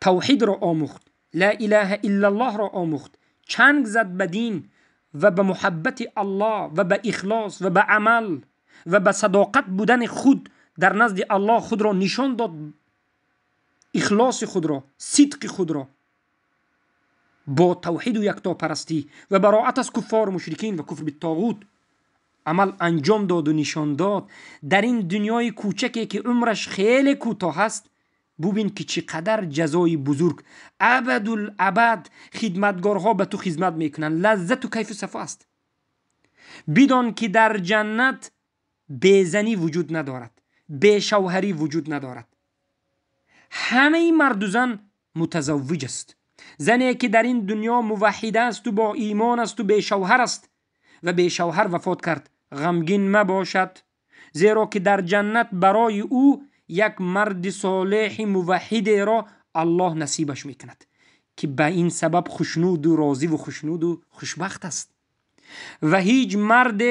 توحید را آموخت، لا اله الا الله را آموخت، چنگ زد به دین و به محبت الله و به اخلاص و به عمل و به صداقت بودن خود در نزد الله خود را نشان داد، اخلاص خود را، صدق خود را با توحید و یکتاپرستی و براعت از کفار و مشرکین و کفر بالطاغوت عمل انجام داد و نشان داد. در این دنیای کوچکی که عمرش خیلی کوتاه است، ببین که چقدر جزای بزرگ، ابدالابد خدمتگارها به تو خدمت میکنن، لذت و کیف و صفا است. بدان که در جنت بیزنی وجود ندارد، بیشوهری وجود ندارد، همه مرد و زن متزوج است. زنی که در این دنیا موحده است و با ایمان است و بیشوهر است و بیشوهر وفات کرد، غمگین مباشد، زیرا که در جنت برای او یک مرد صالح موحد را الله نصیبش میکند که به این سبب خوشنود و راضی و خوشنود و خوشبخت است. و هیچ مرد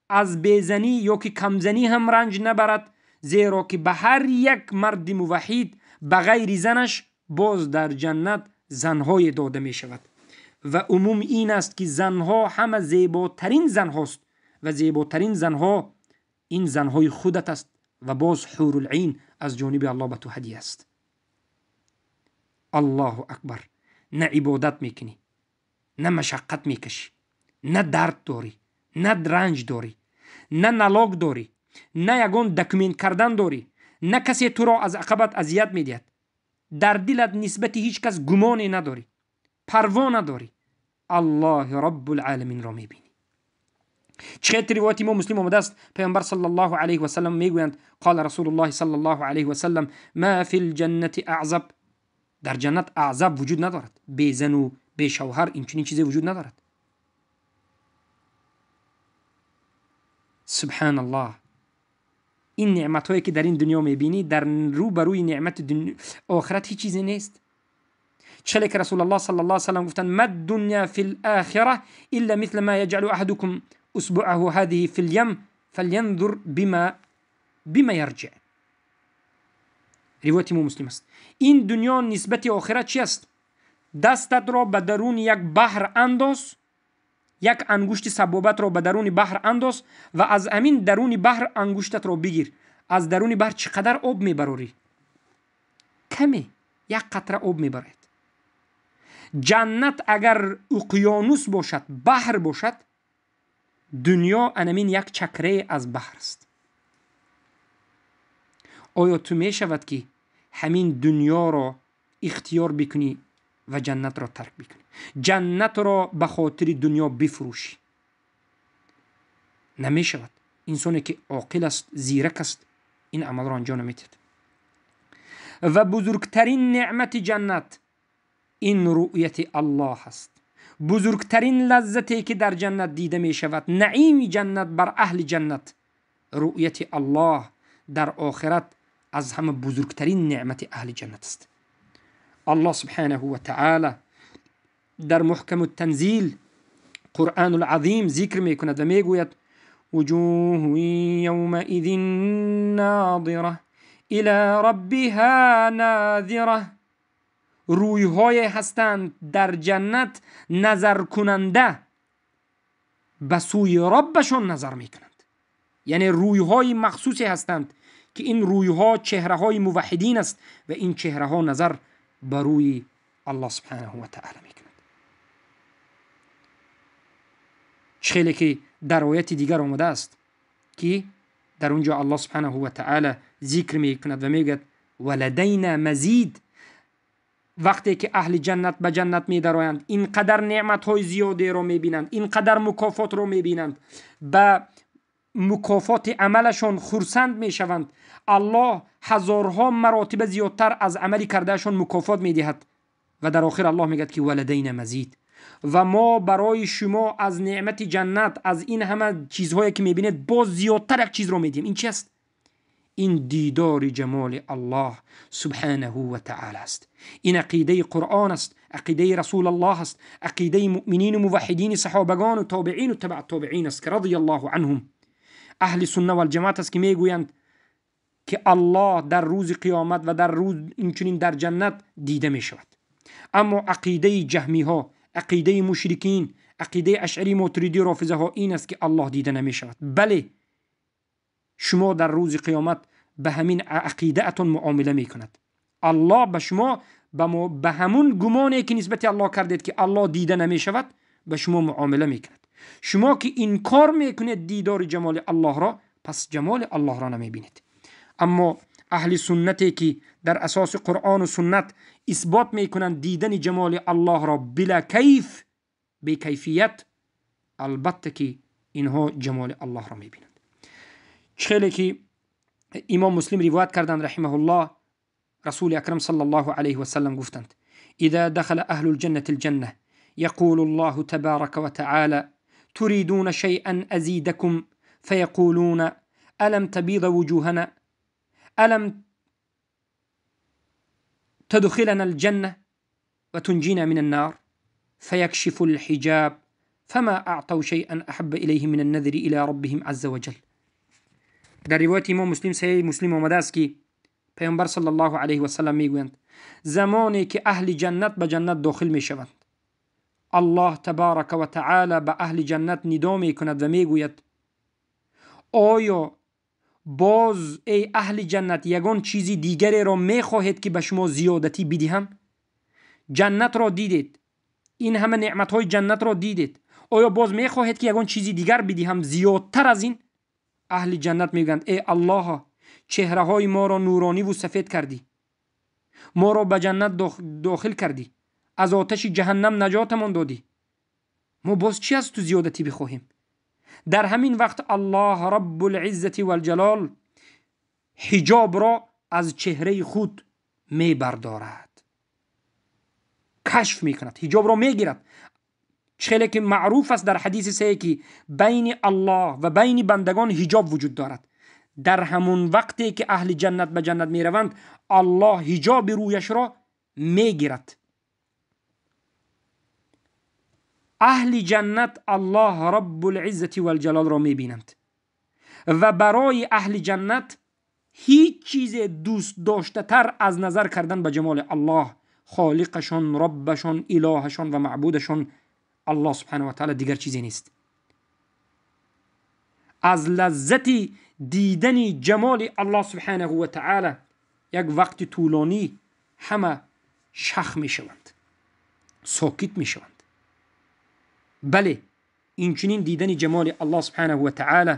از بیزنی یا که کمزنی هم رنج نبرد، زیرا که به هر یک مرد موحد به غیر زنش باز در جنت زنهای داده می شود. و عموم این است که زنها همه زیباترین زنهاست و زیباترین زنها این زنهای خودت است و باز حور العین از جانب الله به تو هدیه است. الله اکبر. نه عبادت میکنی، نه مشقت میکشی، نه درد داری، نه رنج داری، نه налог داری، نه یگان document کردن داری، نه کسی تو را از عقبت اذیت میدهد، در دلت نسبت هیچ کس گمانی نداری، پروا نداری، الله رب العالمین را میبینی. چه روایت امام مسلم آمده است، پیامبر صلی الله علیه و سلم میگویند قال رسول الله صلی الله علیه و سلم ما فی الجنة اعزب. در جنت اعزب وجود ندارد، بی زن و بی شوهر این چنین چیزی وجود ندارد. سبحان الله، این نعمت هایی که در این دنیا میبینی در رو بروی نعمت آخرت هیچ چیزی نیست. چلی که رسول الله صلی الله علیه وسلم گفتن ما الدنیا فی الاخره الا مثل ما یجعل احدکم اصبعه هذه فی الیم فلینظر بما یرجع. روایت امام مسلم است. این دنیا نسبت آخرت چی است؟ دستت را به درون یک بحر انداز، یک انگشت سبابت را به درون بحر انداز و از همین درون بحر انگشتت را بگیر. از درون بحر چقدر آب میبراری؟ کمی، یک قطره آب میبرد. جنت اگر اقیانوس باشد، بحر باشد، دنیا انمین یک چکره از بحر است. آیا تو میشود که همین دنیا را اختیار بکنی و جنت را ترک بکنی؟ جنت را به خاطر دنیا بفروشی؟ نمیشود. انسانی که عاقل است، زیرک است، این عمل را انجام نمیدهد. و بزرگترین نعمت جنت این رؤیت الله است. بزرگترین لذتی که در جنت دیده می شود، نعیم جنت بر اهل جنت، رؤیت الله در آخرت از همه بزرگترین نعمت اهل جنت است. الله سبحانه و تعالی در محکم التنزیل قرآن العظیم ذکر می کند و می گوید وجوه یومئذ ناظره الی ربها ناظره. رویهای هستند در جنت نظر کننده به سوی ربشان نظر می کنند. یعنی رویهای مخصوصی هستند که این رویها چهره های موحدین است و این چهره ها نظر بر روی الله سبحانه و تعالی می کند. خیلی که در آیت دیگر آمده است که در اونجا الله سبحانه و تعالی ذکر می کند و میگوید ولدینا مزید. وقتی که اهل جنت به جنت می درآیند اینقدر نعمت های زیادی رو می بینند، اینقدر مکافات رو می بینند، به مکافات عملشان خرسند می شوند. الله هزارها مراتب زیادتر از عملی کردهشان مکافات می دهد و در آخر الله میگه که ولدینا مزید. و ما برای شما از نعمت جنت، از این همه چیزهایی که میبینید، باز زیادتر یک چیز رو میدیم. این چی است؟ این دیدار جمال الله سبحانه و تعالی است. این عقیده قرآن است، عقیده رسول الله است، عقیده مؤمنین و موحدین صحابگان و تابعین و تبع تابعین است که رضی الله عنهم. اهل سنت و الجماعت است که میگویند که الله در روز قیامت و در روز اینچنین در جنت دیده می شود. اما عقیده جهمی ها، عقیده مشرکین، عقیده اشعری ماتریدی رافضه ها این است که الله دیده نمی شود. بله، شما در روز قیامت به همین عقیده اتون معامله می کند. الله به شما به همون گمانی که نسبت الله کردید که الله دیده نمی شود به شما معامله می کند. شما که انکار می کنید دیدار جمال الله را، پس جمال الله را نمی بینید. اما اهل سنتی که در اساس قرآن و سنت اثبات می کنند دیدن جمال الله را بلا کیف، بی کیفیت، البته که اینها جمال الله را می بینند. خیلی که امام مسلم روایت کردند رحمه الله، رسول اکرم صلی الله علیه و سلم گفتند اذا دخل اهل الجنة الجنة يقول الله تبارك وتعالى تريدون شيئا أزيدكم فيقولون ألم تبيض وجوهنا ألم تدخلنا الجنة وتنجينا من النار فيكشف الحجاب فما أعطوا شيئا أحب إليه من النذر إلى ربهم عز وجل. در روایت امام مسلم صحیح مسلم آمده است که پیامبر صلی الله علیه و سلم میگویند زمانی که اهل جنت به جنت داخل میشوند، الله تبارک و تعالی به اهل جنت ندا میکند و میگوید آیا باز ای اهل جنت یگان چیزی دیگری را میخواهید که به شما زیادتی بدهم؟ جنت را دیدید، این همه نعمت های جنت را دیدید، آیا باز میخواهید که یگان چیزی دیگر بدهم زیادتر از این؟ اهل جنت میگویند ای الله، چهره های ما را نورانی و سفید کردی، ما را به جنت داخل کردی، از آتش جهنم نجاتمان دادی، ما باز چی از تو زیادتی بخواهیم؟ در همین وقت الله رب العزة والجلال حجاب را از چهره خود میبردارد، کشف میکند، حجاب را میگیرد، خیلی که معروف است در حدیث سه که بین الله و بین بندگان حجاب وجود دارد. در همون وقتی که اهل جنت به جنت میروند الله حجاب رویش را میگیرد. اهل جنت الله رب العزة والجلال را میبینند و برای اهل جنت هیچ چیز دوست داشته تر از نظر کردن به جمال الله، خالقشان، ربشان، الهشان و معبودشان الله سبحانه و تعالی دیگر چیزی نیست. از لذت دیدن جمال الله سبحانه و تعالی یک وقت طولانی همه شخ میشوند، ساکت میشوند. بله، اینچنین دیدن جمال الله سبحانه و تعالی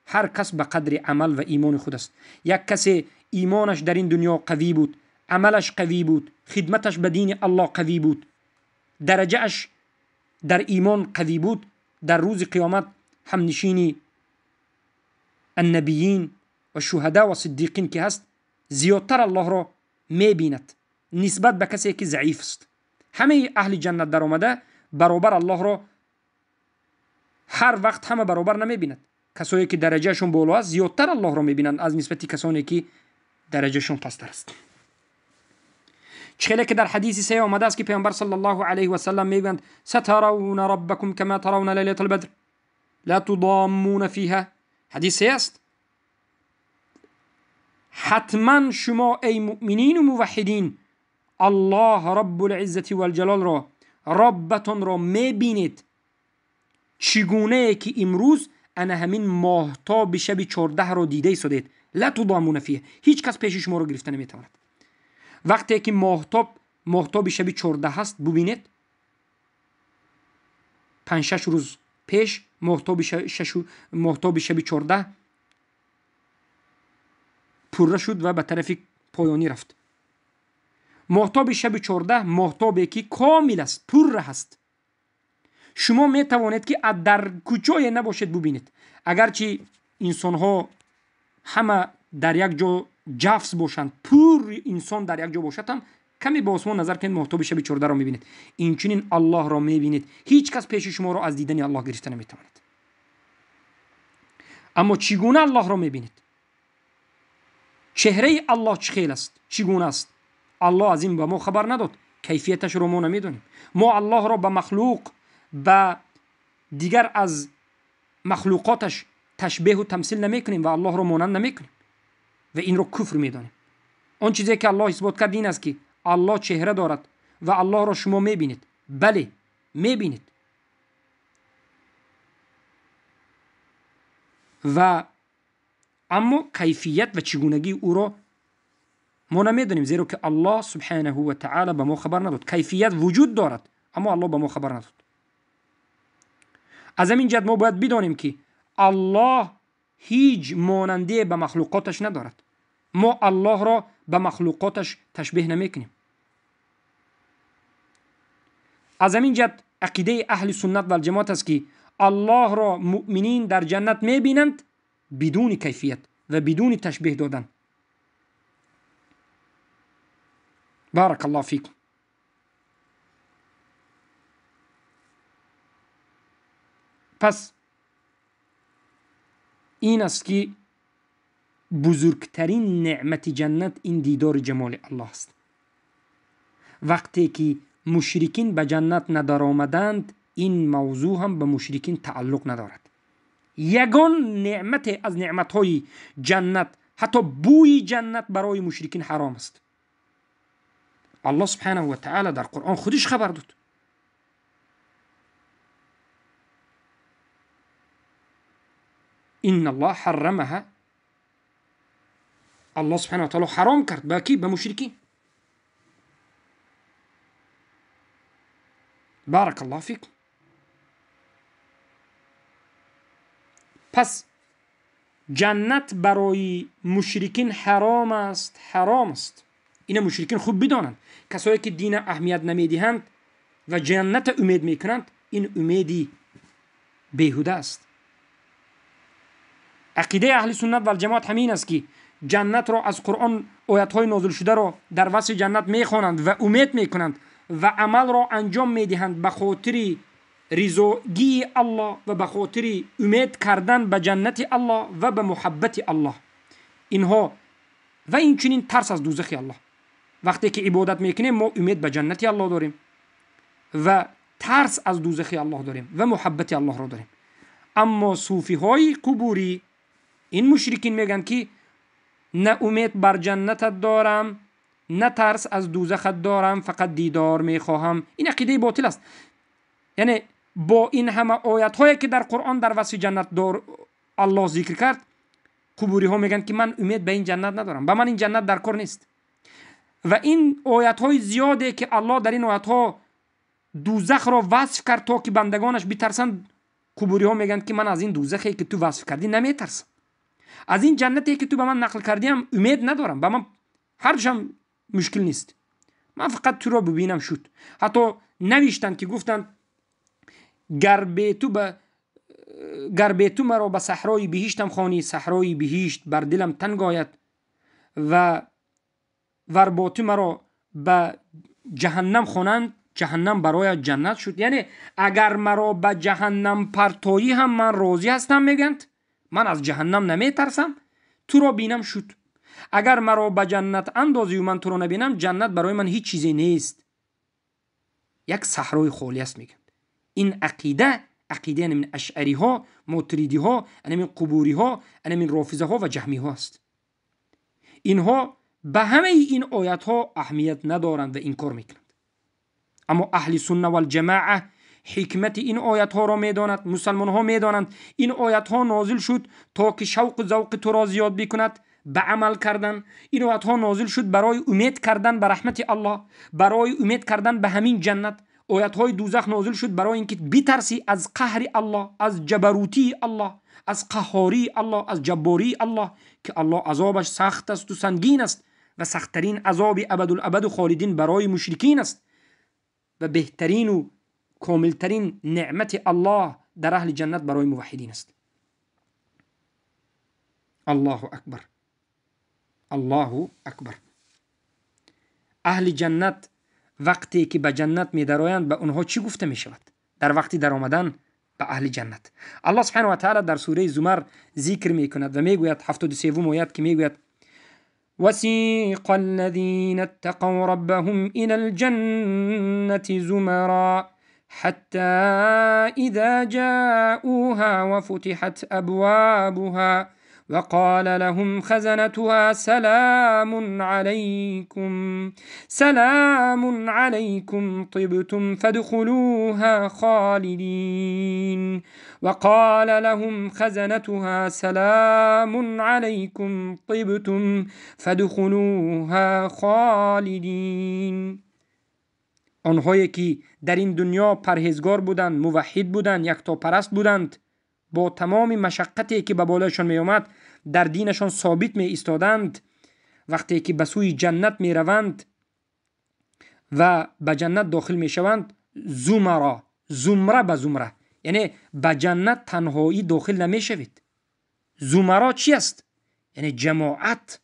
هر کس به قدر عمل و ایمان خود است. یک کسی ایمانش در این دنیا قوی بود، عملش قوی بود، خدمتش به دین الله قوی بود، درجهش در ایمان قوی بود، در روز قیامت همنشینی النبیین و شهدا و صدیقین که هست زیادتر الله را میبیند نسبت به کسی که ضعیف است. همه اهل جنت در آمده برابر الله را هر وقت همه برابر نمیبیند. کسایی که درجهشون بالا است زیادتر الله را میبینند از نسبت کسانی که درجهشون پستر است. چخیلی که در حدیث سه آمده است که پیامبر صلی الله علیه و سلم میگویند سترون ربکم کما ترون لیلة البدر لا تضامون فیها. حدیث سه است. حتما شما ای مؤمنین و موحدین الله رب العزة والجلال را، ربتان را میبینید چگونه که امروز انا همین ماهتاب شب 14 را دیده ایستادید. لا تضامون فیه، هیچ کس پیش شما را گرفته نمیتواند. وقتی که ماهتاب شب 14 هست ببینید، 5-6 روز پیش ماهتاب شب 14 پره شد و به طرف پایانی رفت. ماهتاب شب 14 ماهتابی که کامل است، پره هست. شما می توانید که در کجای نباشید ببینید. اگرچه انسان ها همه در یک جا جفس باشند، پر انسان در یک جا باشد هم کمی به آسمان نظر کنید ماهتاب شب 14 را میبینید. اینچنین الله را میبینید. هیچ کس پیش شما را از دیدن الله گرفته نمیتواند. اما چگونه الله را میبینید؟ چهره الله چه خیل است؟ چگونه است؟ الله از این به ما خبر نداد، کیفیتش رو ما نمیدونیم. ما الله را به مخلوق، به دیگر از مخلوقاتش تشبیه و تمثیل نمیکنیم و الله را مانند نمیکنیم و این رو کفر میدانیم. آن چیزی که الله اثبات کرد این است که الله چهره دارد و الله را شما میبینید. بله میبینید. و اما کیفیت و چگونگی او را ما نمیدانیم، زیرا که الله سبحانه و تعالی به ما خبر نداد. کیفیت وجود دارد اما الله به ما خبر نداد. از همین جهت ما باید بدانیم که الله هیچ ماننده به مخلوقاتش ندارد. ما الله را به مخلوقاتش تشبیه نمیکنیم. از همین جهت عقیده اهل سنت و الجماعت است که الله را مؤمنین در جنت میبینند بدون کیفیت و بدون تشبیه دادن. بارک الله فیکم. پس این است که بزرگترین نعمت جنت این دیدار جمال الله است. وقتی که مشرکین به جنت ندر آمدند این موضوع هم به مشرکین تعلق ندارد. یگان نعمت از نعمتهای جنت، حتی بوی جنت برای مشرکین حرام است. الله سبحانه و تعالی در قرآن خودش خبر داد. ان الله حرمها، الله سبحانه و تعالی حرام کرد به کی؟ به مشرکین. بارک الله فیکم. پس جنت برای مشرکین حرام است، حرام است. این مشرکین خوب بدانند. کسایی که دین اهمیت نمیدهند و جنت امید میکنند، این امیدی بیهوده است. عقیده اهل سنت و الجماعت همین است که جنت را از قرآن، آیت های نازل شده را در وصف جنت میخوانند و امید میکنند و عمل را انجام میدهند به خاطر ризогии Аллоҳ ва ба хотири умед кардан ба ҷаннати Аллоҳ ва ба муҳаббати Аллоҳ. Инҳо ва инчунин тарс аз дӯзахи Аллоҳ. Вақте ки ибодат мекунем, мо умед ба ҷаннати Аллоҳ дорем ва тарс аз дӯзахи Аллоҳ дорем ва муҳаббати Аллоҳро дорем. Аммо суфиҳои қубурӣ, ин мушрикин, мегӯянд ки на умед бар ҷаннатат дорам, на тарс аз дӯзахат дорам, фақат дидор мехоҳам. Ин ақидаи ботил аст. Яъне бо ин ҳама оятҳое ки дар Қуръон дар васфи ҷаннат дор Аллоҳ зикр кард, қубуриҳо мегӯянд ки ман умед ба ин ҷаннат надорам, ба ман ин ҷаннат дар кор нест. Ва ин оятҳои зиёде ки Аллоҳ дар ин оятҳо дӯзахро васф кард то ки бандагонаш битарсанд, қубуриҳо мегӯянд ки ман аз ин дӯзахе ки ту васф кардӣ наметарсам, аз ин ҷаннате ки ту ба ман нақл кардиам умед надорам, ба ман ҳардушам мушкил нест, ман фақат туро бибинам шуд. Ҳатто навиштанд ки гуфтанд гар бе ту маро ба саҳрои биҳиштам хонӣ, саҳрои биҳишт бар дилам танг ояд, ва вар бо ту маро ба ҷаҳаннам хонанд, ҷаҳаннам барояд ҷаннат шуд. Яъне агар маро ба ҷаҳаннам партоӣ ҳам ман розӣ ҳастам, мегӯянд, ман аз ҷаҳаннам наметарсам, туро бинам шуд. Агар маро ба ҷаннат андозию ман туро набинам, ҷаннат барои ман ҳеҷ чизе нест, як саҳрои холӣ аст, мегӯянд. Ин ақида ақидаи анамин ашъариҳо, мотуридиҳо, анамин қубуриҳо, анамин рофизаҳо ва ҷаҳмиҳо аст. Инҳо ба ҳамаи ин оятҳо аҳамият надоранд ва инкор мекунанд. Аммо аҳли сунна валҷамоа ҳикмати ин оятҳоро медонад, мусалмонҳо медонанд. Ин оятҳо нозил шуд то ки шавқу завқи туро зиёд бикунад ба амал кардан. Ин оятҳо нозил шуд барои умед кардан ба раҳмати Аллоҳ, барои умед кардан ба ҳамин ҷаннат. Оятҳои дӯзах нозил шуд барои ин ки битарсӣ аз қаҳри Аллоҳ, аз ҷабарутии Аллоҳ, аз қаҳҳории Аллоҳ, аз ҷаббории Аллоҳ, ки Аллоҳ азобаш сахт асту сангин аст ва сахттарин азоби абадулабаду холидин барои мушрикин аст ва беҳтарину комилтарин неъмати Аллоҳ дар аҳли ҷаннат барои муваҳҳидин аст. Аллоҳу акбар, Аллоҳу акбар. Аҳли ҷаннат вақте ки ба ҷаннат медароянд, ба онҳо чӣ гуфта мешавад дар вақти даромадан ба аҳли ҷаннат? Аллоҳ субҳанаҳу ва таъала дар сураи Зумар зикр мекунад ва мегӯяд, 73 оят ки мегӯяд: وسيق الذين اتقوا ربهم إلى الجنة زمرا حتى إذا جاءوها وفتحت أبوابها وقال لهم خزنتها سلام عليكم سلام عليكم طبتم فادخلوها خالدين. وقال لهم خزنتها سلام عليكم طبتم فادخلوها خالدين. آنهایی که در این دنیا پرهیزگار بودند، موحد بودند، یکتاپرست بودند، با تمام مشقتی که به بالایشان می آمد در دینشان ثابت می ایستادند، وقتی که به سوی جنت می روند و به جنت داخل می شوند، زمرا، زمره به زمره، یعنی به جنت تنهایی داخل نمی شوید. زمرا چی است؟ یعنی جماعت.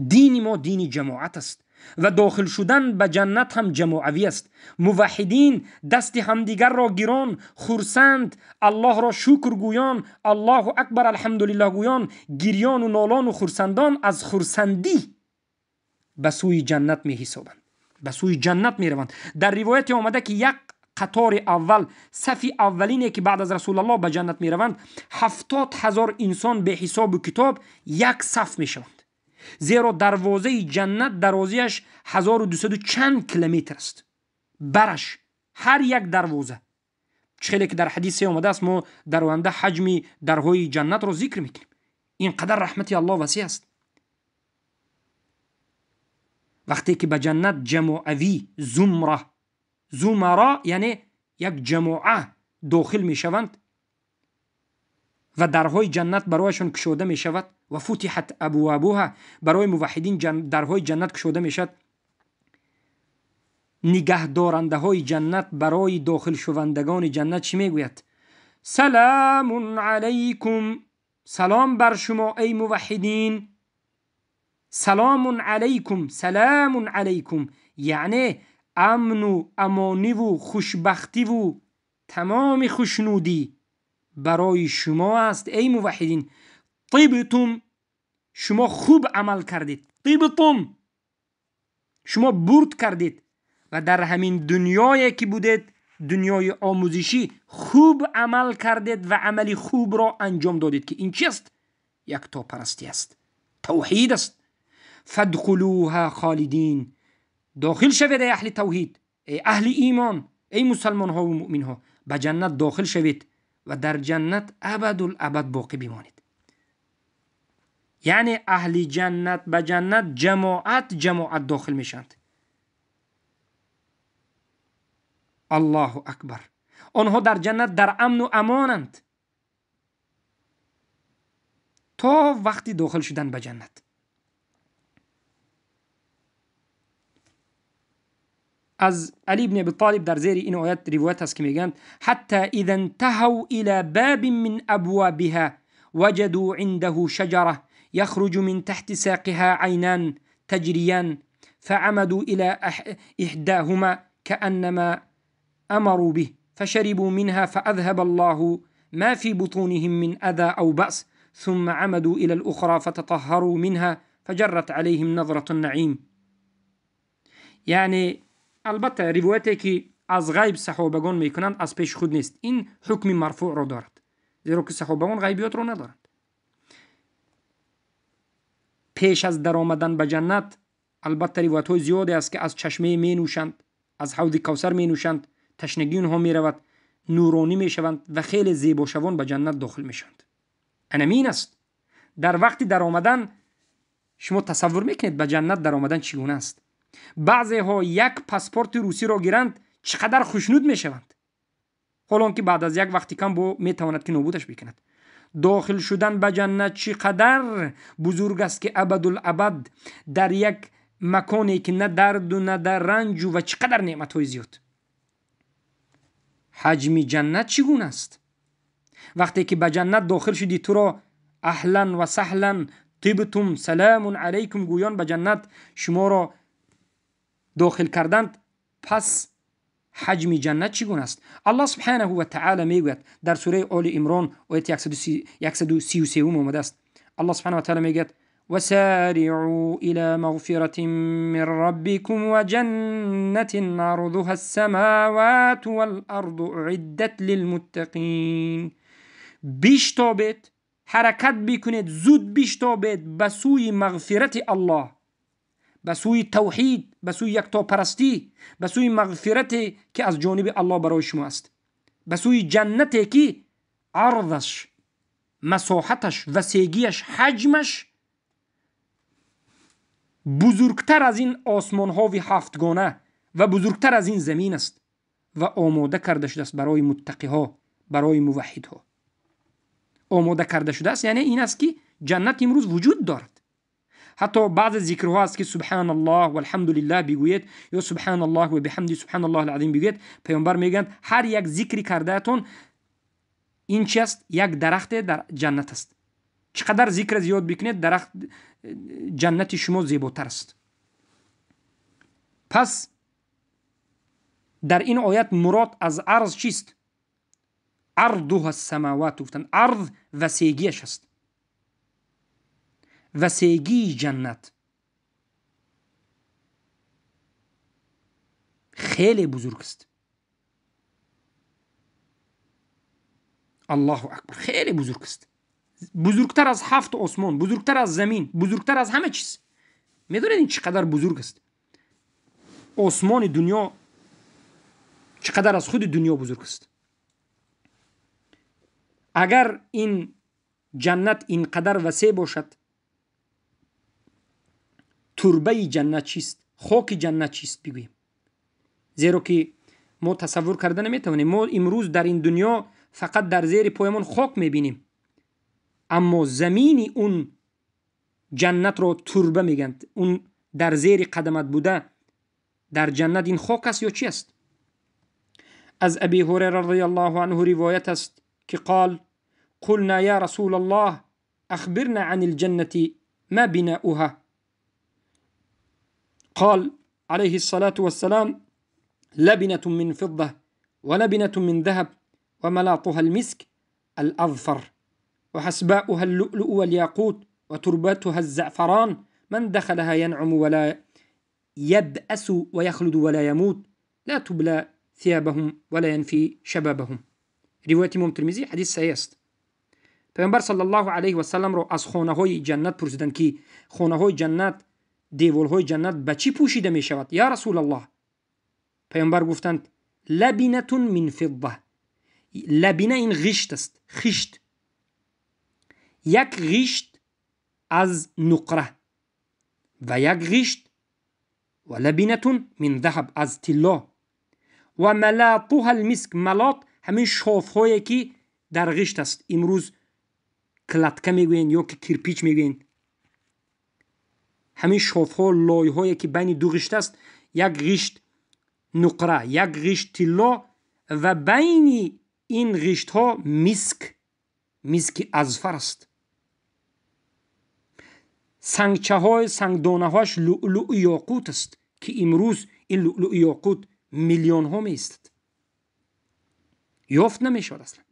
دین ما دین جماعت است و داخل شدن به جنت هم جماعوی است. موحدین دست همدیگر را گیران، خرسند، الله را شکر گویان، الله اکبر الحمدلله گویان، گریان و نالان و خرسندان از خرسندی به سوی جنت می حسابند، به سوی جنت می روند. در روایت آمده که یک قطار اول، صف اولینی که بعد از رسول الله به جنت می روند، 70,000 انسان به حساب و کتاب یک صف می شوند. زیرا دروازه جنت درازیش 1200 چند کیلومتر است. برش هر یک دروازه خیلی که در حدیث آمده است، ما در آینده حجم درهای جنت را ذکر میکنیم. اینقدر رحمت الله وسیع است. وقتی که به جنت جماعوی زمره، زمرا یعنی یک جماعه داخل میشوند و درهای جنت برایشان کشوده میشود و فتحت ابوابها، برای موحدین درهای جنت کشوده میشد. نگهدارنده های جنت برای داخل شوندگان جنت چی میگوید؟ سلام علیکم، سلام بر شما ای موحدین. سلام علیکم، سلام علیکم یعنی амну амониву хушбахтиву тамоми хушнудӣ барои шумо аст, эй муваҳҳидин. Тибтум, шумо хуб амал кардед. Тибтум, шумо бурд кардед ва дар ҳамин дунёе ки будед, дунёи омӯзишӣ, хуб амал кардед ва амали хубро анҷом додед, ки ин чист? Яктопарастӣ аст, тавҳид аст. Фадхулуҳа холидин, дохил шавед эй аҳли тавҳид, эй аҳли имон, эй мусалмонҳо ва муъминҳо, ба ҷаннат дохил шавед ва дар ҷаннат абадулабад боқӣ бимонед. Яъне аҳли ҷаннат ба ҷаннат ҷамоат ҷамоат дохил мешаванд. Аллоҳу акбар. Онҳо дар ҷаннат дар амну амонанд то вақти дохил шудан ба ҷаннат. Аз Али ибн Аби Толиб дар зери ин оят ривоят аст, ки мегӯянд: ҳатта иза интаҳав ила бабин мин абвабиҳа ваҷадuu индаҳу шаҷара يخرج من تحت ساقها عينان تجريان فعمدوا إلى إحداهما كأنما أمروا به فشربوا منها فأذهب الله ما في بطونهم من أذى أو بأس ثم عمدوا إلى الأخرى فتطهروا منها فجرت عليهم نظرة النعيم. یعنی البته روایتی که از غیب صحابگان میکنند از پیش خود نیست، این حکم مرفوع را دارد، زیرا که صحابگان غیبیات را ندارند. پیش از درآمدن به جنت البته روایت های زیادی است که از چشمه می نوشند، از حوض کوثر می نوشند، تشنگی آنها می رود، نورانی می شوند و خیلی زیبا شوان به جنت داخل می شوند. انمین است. در وقتی درآمدن شما تصور میکنید به جنت درآمدن چگونه است؟ بعضی ها یک پاسپورت روسی را گیرند چقدر خوشنود می شوند، حالان که بعد از یک وقتی کم با می تواند که نابودش بکند. داخل شدن به جنت چقدر بزرگ است که ابدالابد در یک مکانی که نه درد و نه در رنج و چقدر نعمت های زیاد. حجم جنت چگونه است؟ وقتی که به جنت داخل شدی تو را اهلا و سهلا طبتم سلام علیکم گویان به جنت شما را داخل کردند، پس حجم جنت چگونه است؟ الله سبحانه و تعالی میگوید در سوره آل عمران آیت 133 آمده است. الله سبحانه و تعالی میگوید: وسارعوا إلى مغفرة من ربكم وجنة عرضها السماوات والأرض أعدت للمتقين. بشتابید، حرکت بکنید، زود بشتابید به سوی مغفرت الله، به سوی توحید، به سوی یکتاپرستی، به سوی مغفرتی که از جانب الله برای شما است، به سوی جنتی که عرضش، مساحتش، وسیگیش، حجمش بزرگتر از این آسمان ها و هفتگانه و بزرگتر از این زمین است و آماده کرده شده است برای متقی ها، برای موحدها آماده کرده شده است. یعنی این است که جنت امروز وجود دارد. حتی بعض ذکرها است که سبحان الله و الحمد لله بگویید یا سبحان الله و بحمد سبحان الله العظیم بگویید، پیامبر میگن هر یک ذکری کردهتون این چی است؟ یک درخت در جنت است. چقدر ذکر زیاد بکنید درخت جنت شما زیباتر است. پس در این آیت مراد از عرض چیست؟ عرضها السماوات گفتن، عرض وسیگیش است، وسیگی جنت خیلی بزرگ است. الله اکبر، خیلی بزرگ است، بزرگتر از هفت آسمان، بزرگتر از زمین، بزرگتر از همه چیز. میدونید این چقدر بزرگ است؟ آسمان دنیا چقدر از خود دنیا بزرگ است. اگر این جنت اینقدر وسیع باشد، تربه جنت چیست؟ خاک جنت چیست بگوییم؟ زیرا که ما تصور کرده نمیتوانیم. ما امروز در این دنیا فقط در زیر پایمان خاک میبینیم، اما زمین اون جنت را تربه میگند. اون در زیر قدمت بوده در جنت این خاک است یا چی است؟ از ابی هریره رضی الله عنه روایت است که قال: قلنا یا رسول الله اخبرنا عن الجنة ما بناؤها. قال عليه الصلاة والسلام: لبنة من فضة ولبنة من ذهب وملاطها المسك الأظفر وحسباؤها اللؤلؤ والياقوت وتربتها الزعفران من دخلها ينعم ولا يبأس ويخلد ولا يموت لا تبلى ثيابهم ولا ينفي شبابهم. روایت امام ترمذی حدیث صحیح است. پیامبر صلی الله علیه و سلم را از خانه های جنت پرسیدند که خانه های جنت، دیوال های جنت به چی پوشیده می شود یا رسول الله؟ پیامبر گفتند لبنة من فضة. لبنه این غشت است، خشت، یک غشت از نقره و یک غشت و لبنة من ذهب از طلا و ملاطها المسک. ملاط همین شاف هایی که در غشت است، امروز کلتکه میگوین یا که کرپیچ میگوین، همین شاف ها، لای هایی که بین دو غشت است، یک غشت نقره، یک غشت طلا و بین این غشت ها مسک، مسک اظفر است. سنگچه های، سنگدانه هاش لؤلؤ یاقوت است که امروز این لؤلؤ یاقوت میلیون ها می ایستد، یافت نمی شود اصلا.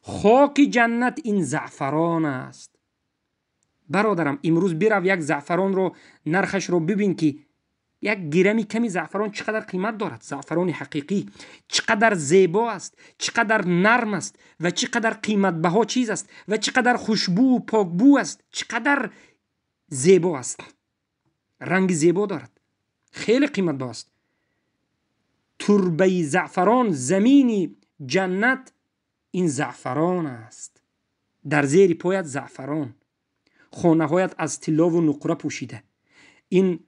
خاک جنت این زعفران است. برادرم امروز برو یک زعفران رو نرخش رو ببین که یک گرمی کمی زعفران چقدر قیمت دارد. زعفران حقیقی چقدر زیبا است، چقدر نرم است و چقدر قیمت بها چیز است و چقدر خوشبو و پاکبو است، چقدر زیبا است، رنگ زیبا دارد، خیلی قیمت بها است. تربه زعفران، زمین جنت این زعفران است. در زیر پایت زعفران، خانه هایت از طلا و نقره پوشیده، این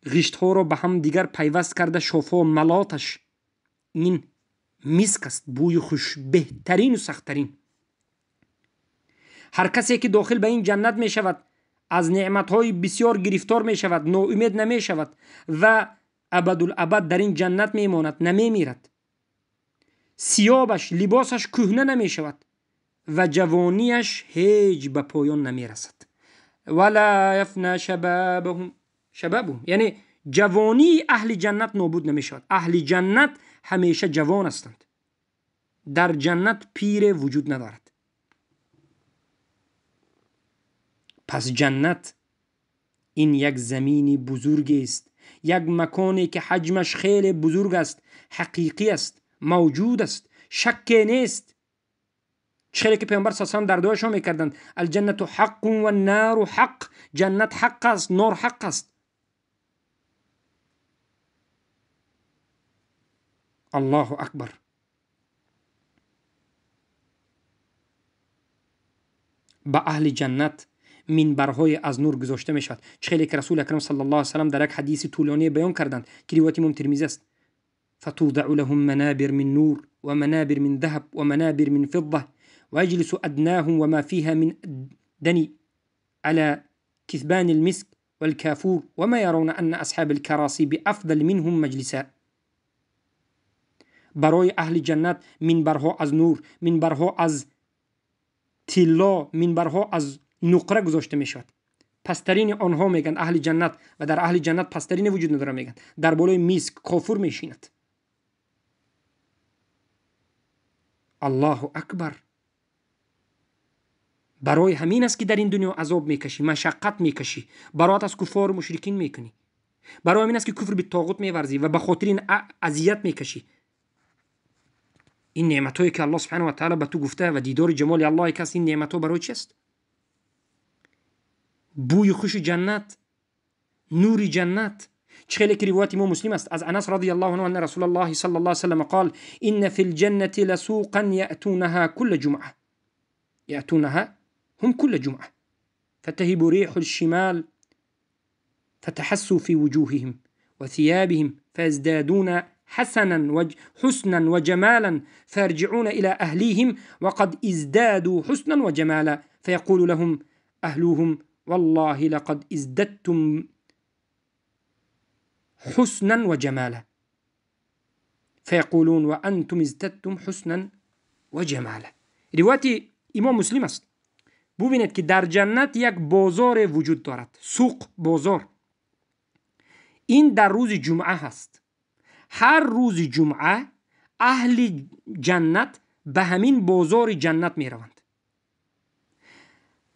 غشت ها را به هم دیگر پیوست کرده، شافا ملاتش این مسک است، بوی خوش بهترین و سختترین. هر کسی که داخل به این جنت می شود از نعمت های بسیار گرفتار می شود، ناامید نمی شود و ابدالابد در این جنت می ماند، نمی میرد. ثیابش، لباسش کهنه نمی شود و جوانیش هیچ به پایان نمی رسد. ولا یفنا شبابهم، شبابهم یعنی جوانی اهل جنت نابود نمی شود. اهل جنت همیشه جوان هستند، در جنت پیر وجود ندارد. پس جنت این یک زمین بزرگ است، یک مکانی که حجمش خیلی بزرگ است، حقیقی است، موجود است، شک نیست. چه که پیامبر صلی الله علیه و سلم در دعایشان میکردند الجنت حق و النار حق، جنت حق است، نار حق است. الله اکبر. به اهل جنت منبرهای از نور گذاشته می شود. چه که رسول اکرم صلی الله علیه و سلم در یک حدیث طولانی بیان کردند که روایت امام ترمذی است: فتوضع لهم منابر من نور ومنابر من ذهب ومنابر من فضة ويجلس أدناهم وما فيها من دني على كثبان المسك والكافور وما يرون أن أصحاب الكراسي بأفضل منهم مجلسا. برای اهل جنت منبرها از نور، منبرها از طلا، منبرها از نقره گذاشته می شود. پسترین آنها میگن اهل جنت، و در اهل جنت پسترین وجود نداره، میگن در بالای مسک کافور میشیند. الله اکبر. برای همین است که در این دنیا عذاب میکشی، مشقت میکشی، برات از کفار و مشرکین میکنی. برای همین است که کفر به طاغوت میورزی و به خاطر این اذیت میکشی. این نعمتهایی که الله سبحانه و تعالی به تو گفته و دیدار جمال الله که است، این نعمتها برای چیست؟ بوی خوش جنت، نور جنت. چخیلی که روایت امام مسلم است از انس رضی الله عنه ان رسول الله صلی الله علیه و سلم قال ان فی الجنة لسوقا یأتونها كل جمعه، یأتونها هم كل جمعه فتهب ريح الشمال فتحس في وجوههم وثيابهم فيزدادون حسنا وجمالا فيرجعون إلى أهليهم وقد ازدادوا حسنا وجمالا فيقول لهم أهلهم والله لقد ازددتم حسنا وجمالا فيقولون وأنتم ازددتم حسنا وجمالا. روایت امام مسلم است. ببینید که در جنت یک بازار وجود دارد، سوق، بازار. این در روز جمعه هست. Ҳар рӯзи ҷумъа аҳли ҷаннат ба ҳамин бозори ҷаннат мераванд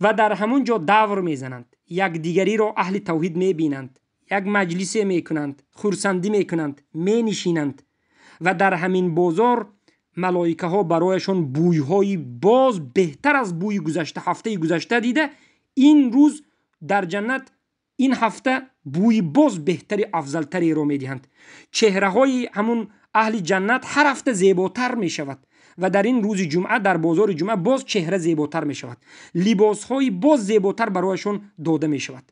ва дар ҳамон ҷо давр мезананд, якдигариро аҳли тавҳид мебинанд, як маҷлисе мекунанд, хурсандӣ мекунанд, менишинанд ва дар ҳамин бозор малоикаҳо барояшон бӯйҳои боз беҳтар аз бӯи гузашта, ҳафтаи гузашта дида, ин рӯз дар ҷаннат ин ҳафта бӯи боз беҳтари афзалтареро медиҳанд. Чеҳраҳои ҳамун аҳли ҷаннат ҳар ҳафта зеботар мешавад ва дар ин рӯзи ҷумъа, дар бозори ҷумъа боз чеҳра зеботар мешавад, либосҳои боз зеботар барояшон дода мешавад.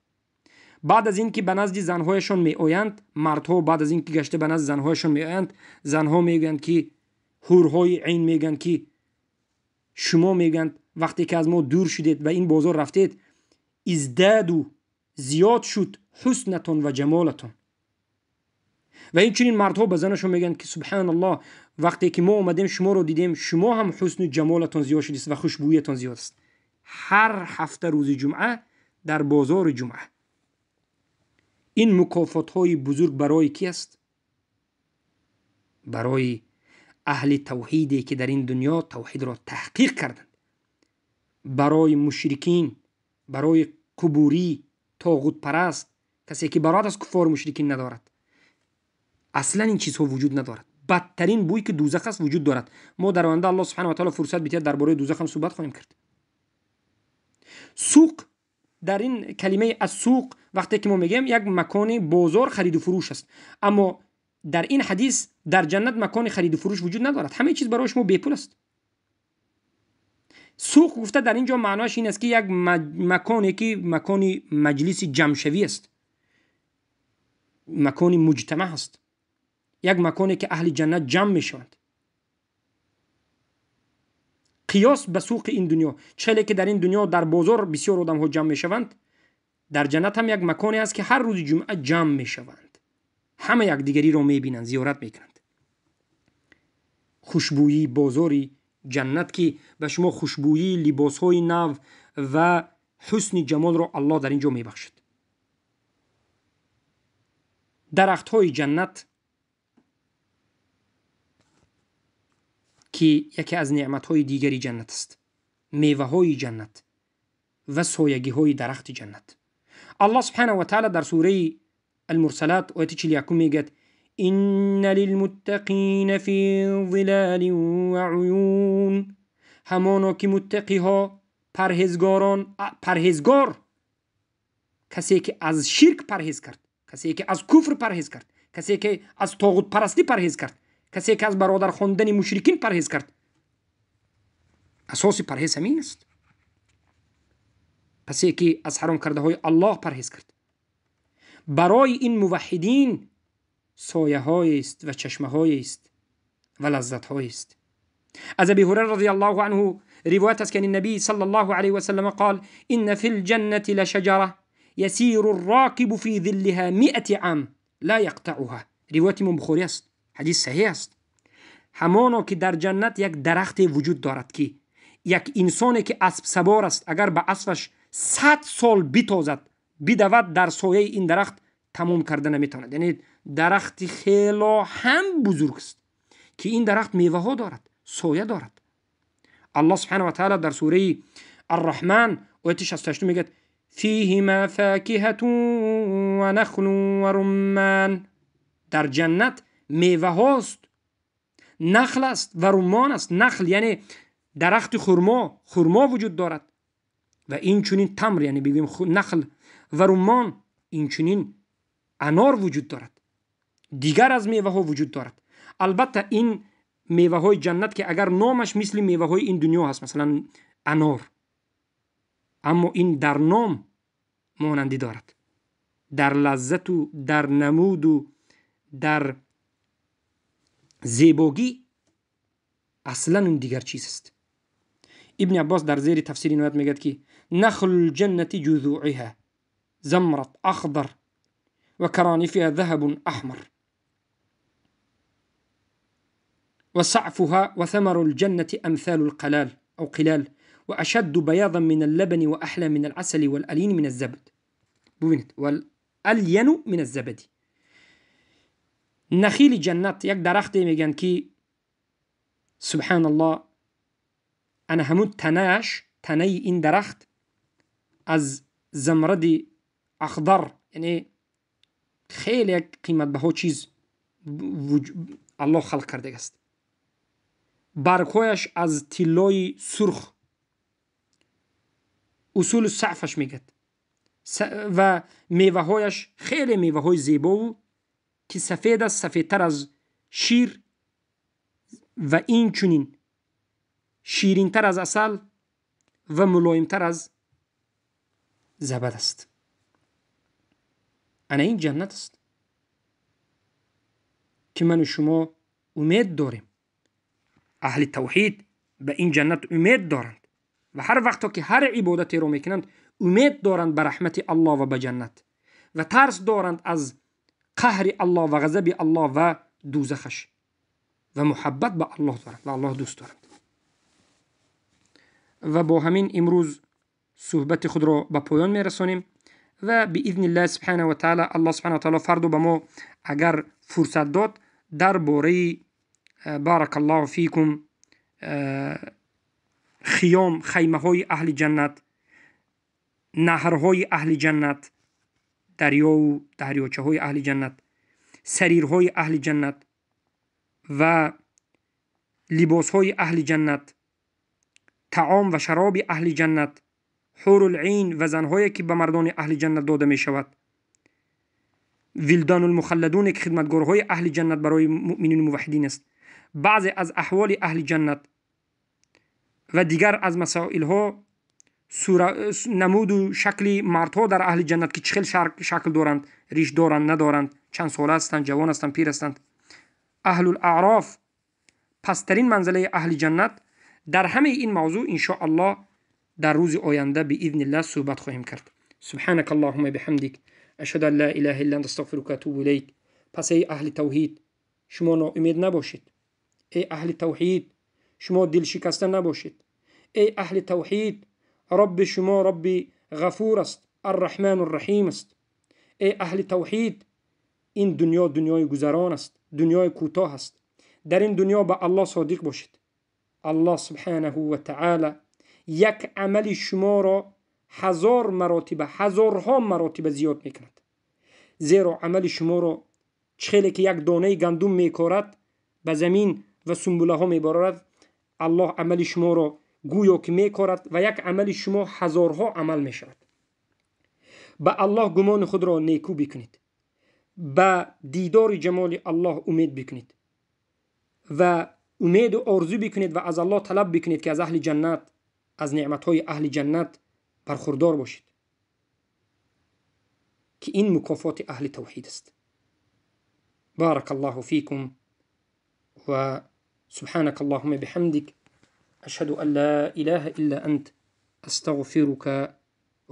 Баъд аз ин ки ба назди занҳояшон меоянд, мардҳо баъд аз ин ки гашта ба назди занҳояшон меоянд, занҳо мегӯянд ки ҳурҳои айн мегӯянд ки шумо мегӯянд вақте ки аз мо дур шудед ва ин бозор рафтед, издаду зиёд шуд ҳуснатон ва ҷамолатон. Ва инчунин мардҳо ба занашон мегӯянд ки субҳаналлоҳ, вақте ки мо омадем шуморо дидем, шумо ҳам ҳусну ҷамолатон зиёд шудааст ва хушбӯиятон зиёд аст. Ҳар ҳафта рӯзи ҷумъа дар бозори ҷумъа. Ин мукофотҳои бузург барои ки аст? Барои аҳли тавҳиде ки дар ин дунё тавҳидро таҳқиқ карданд, барои мушрикин, барои қубурӣ, тоғутпараст, касе ки бароат аз куффору мушрикин надорад. Аслан ин чизҳо вуҷуд надорад. Бадтарин бӯй ки дӯзах аст вуҷуд дорад. Мо дар оянда Аллоҳ субҳанаҳу ва таъоло фурсат бидиҳад дар бораи дӯзах ҳам суҳбат хоҳем кард. Суқ дар ин калимаи ассуқ вақте ки мо мегӯем як макони бозор хариду фурӯш аст, аммо дар ин ҳадис дар ҷаннат макони хариду фурӯш вуҷуд надорад. Ҳамаи чиз барои шумо бепул аст. Суқ гуфта дар ин ҷо маънояш ин аст ки як маконе ки макони маҷлиси ҷамъшавӣ аст, макони муҷтамаъ аст, як маконе ки аҳли ҷаннат ҷамъ мешаванд. Қиёс ба суқи ин дунё, челе ки дар ин дунё дар бозор бисёр одамҳо ҷамъ мешаванд, дар ҷаннат ҳам як маконе аст ки ҳар рӯзи ҷумъа ҷамъ мешаванд, ҳама якдигариро мебинанд, зиёрат мекунанд. Хушбӯии бозори ҷаннат ки ба шумо хушбӯии либосҳои нав ва ҳусни ҷамолро Аллоҳ дар ин ҷо мебахшад. Дарахтҳои ҷаннат ки яке аз неъматҳои дигари ҷаннат аст, меваҳои ҷаннат ва соягиҳои дарахти ҷаннат. Аллоҳ субҳанаҳу ва таъоло дар сураи Алмурсалат ояти 41 мегӯяд: инна лилмуттақина фи зилалин ва уюн. Ҳамоно ки муттақиҳо, парҳезгорон, парҳезгор касе ки аз ширк парҳез кард, касе ки аз куфр парҳез кард, касе ки аз тоғутпарастӣ парҳез кард, касе ки аз бародар хондани мушрикин парҳез кард. Асоси парҳез ҳамин аст. Касе ки аз ҳаром кардаҳои Аллоҳ парҳез кард. Барои ин муваҳҳидин сояҳоест ва чашмаҳоест ва лаззатҳоест. Аз Аби Ҳурайра радияллоҳу анҳу ривоят аст ки Набӣ саллаллоҳу алайҳи васаллам қол: инна фил ҷаннати лашаҷара ясиру ррокибу фи зиллиҳа миати ам ла яқтауҳа. Ривояти Имом Бухорӣ аст, ҳадис саҳеҳ аст. Ҳамоно ки дар ҷаннат як дарахте вуҷуд дорад ки як инсоне ки аспсавор аст, агар ба аспаш 100 сол битозад, бидавад, дар сояи ин дарахт тамом карда наметавонад. Яъне дарахти хело ҳам бузург аст ки ин дарахт меваҳо дорад, соя дорад. Аллоҳ субҳанаҳу ва таъоло дар сураи Арраҳман ояти 68 мегӯяд: фиҳима факиҳатун ва нахлун ва румман. Дар ҷаннат меваҳост, нахл аст ва руммон аст. Нахл яъне дарахти хурмо, хурмо вуҷуд дорад ва инчунин тамр, яъне бигӯем нахл ва руммон, инчунин анор вуҷуд дорад, дигар аз меваҳо вуҷуд дорад. Албатта ин меваҳои ҷаннат ки агар номаш мисли меваҳои ин дунё ҳаст, масалан анор, аммо ин дар ном монандӣ дорад, дар лаззату дар намуду дар зебогӣ аслан он дигар чиз аст. Ибни Аббос дар зери тафсири ин оят мегӯяд ки нахлул ҷаннати ҷузуиҳа замрат ахдар ва каранифиҳа заҳабун аҳмар ва саъфуҳа ва самарул ҷаннати амсалул қалал ав қилал ва ашадду баязан минал лабани ва аҳла минал асали вал алини миназ забд. Бубинед, вал алйану миназ забади. Нахили ҷаннат як дарахте мегӯянд, ки субҳаналлоҳ, ана ҳамун танааш, танаи ин дарахт аз замради ахдар, яъне хеле як қиматбаҳо чиз Аллоҳ халқ кардагааст. Баргҳояш аз тиллои сурх, усулу саъфаш мегӯяд, ва меваҳояш хеле меваҳои зебову ки сафед аст, сафедтар аз шир ва инчунин ширинтар аз асал ва мулоимтар аз забад аст. Ана ин ҷаннат аст, ки ману шумо умед дорем. Аҳли тавҳид ба ин ҷаннат умед доранд ва ҳар вақто ки ҳар ибодатеро мекунанд, умед доранд ба раҳмати Аллоҳ ва ба ҷаннат ва тарс доранд аз қаҳри Аллоҳ ва ғазаби Аллоҳ ва дӯзахаш ва муҳаббат ба Аллоҳ доранд ва Аллоҳ дӯст доранд. Ва бо ҳамин имрӯз суҳбати худро ба поён мерасонем ва биизни субҳанаҳу ва таала, Аллоҳ субҳанаҳу ва таала фардо ба мо агар фурсат дод, дар бораи, баракаллоҳу фикум, хиём, хаймаҳои аҳли ҷаннат, наҳрҳои аҳли ҷаннат, дарёву дарёчаҳои аҳли ҷаннат, сарирҳои аҳли ҷаннат ва либосҳои аҳли ҷаннат, таом ва шароби аҳли ҷаннат, ҳурулъин ва занҳое ки ба мардони аҳли ҷаннат дода мешавад, вилданулмухалладуне ки хидматгорҳои аҳли ҷаннат барои муъминину муваҳҳидин аст, баъзе аз аҳволи аҳли ҷаннат ва дигар аз масоилҳо, намуду шакли мардҳо дар аҳли ҷаннат ки чӣ хел шакл доранд, риш доранд, надоранд, чанд сола ҳастанд, ҷавон ҳастанд, пир ҳастанд. Аҳлул аъроф, пасттарин манзилаи аҳли ҷаннат. Дар ҳамаи ин мавзӯъ иншоаллоҳ дар рӯзи оянда биизниллаҳ суҳбат хоҳем кард. Субҳанака аллоҳумма биҳамдик, ашҳаду ан ла илаҳа илла анта, астағфирука ва атубу илайк. Пас эй аҳли тавҳид, шумо ноумед набошед. Эй аҳли тавҳид, шумо дилшикаста набошед. Эй аҳли тавҳид, Робби шумо Робби ғафур аст, арраҳману рраҳим аст. Эй аҳли тавҳид, ин дунё дунёи гузарон аст, дунёи кӯтоҳ аст. Дар ин дунё ба Аллоҳ содиқ бошед. Аллоҳ субҳанаҳу ва таала як амали шуморо ҳазор маротиба, ҳазорҳо маротиба зиёд мекунад. Зеро амали шуморо чӣ хеле ки як донаи гандум мекорад ба замин ва сумбулаҳо мебарорад, Аллоҳ амали шуморо гӯё ки мекорад ва як амали шумо ҳазорҳо амал мешавад. Ба Аллоҳ гумони худро некӯ бикунед, ба дидори ҷамоли Аллоҳ умед бикунед ва умеду орзу бикунед ва аз Аллоҳ талаб бикунед, ки аз аҳли ҷаннат, аз неъматҳои аҳли ҷаннат бархурдор бошед, ки ин мукофоти аҳли тавҳид аст. Барака Аллоҳу фикум ва субҳанака аллоҳумма биҳамдик, ашҳаду ан ла илаҳа илла ант, астағфирука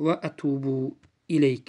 ва атубу илайк.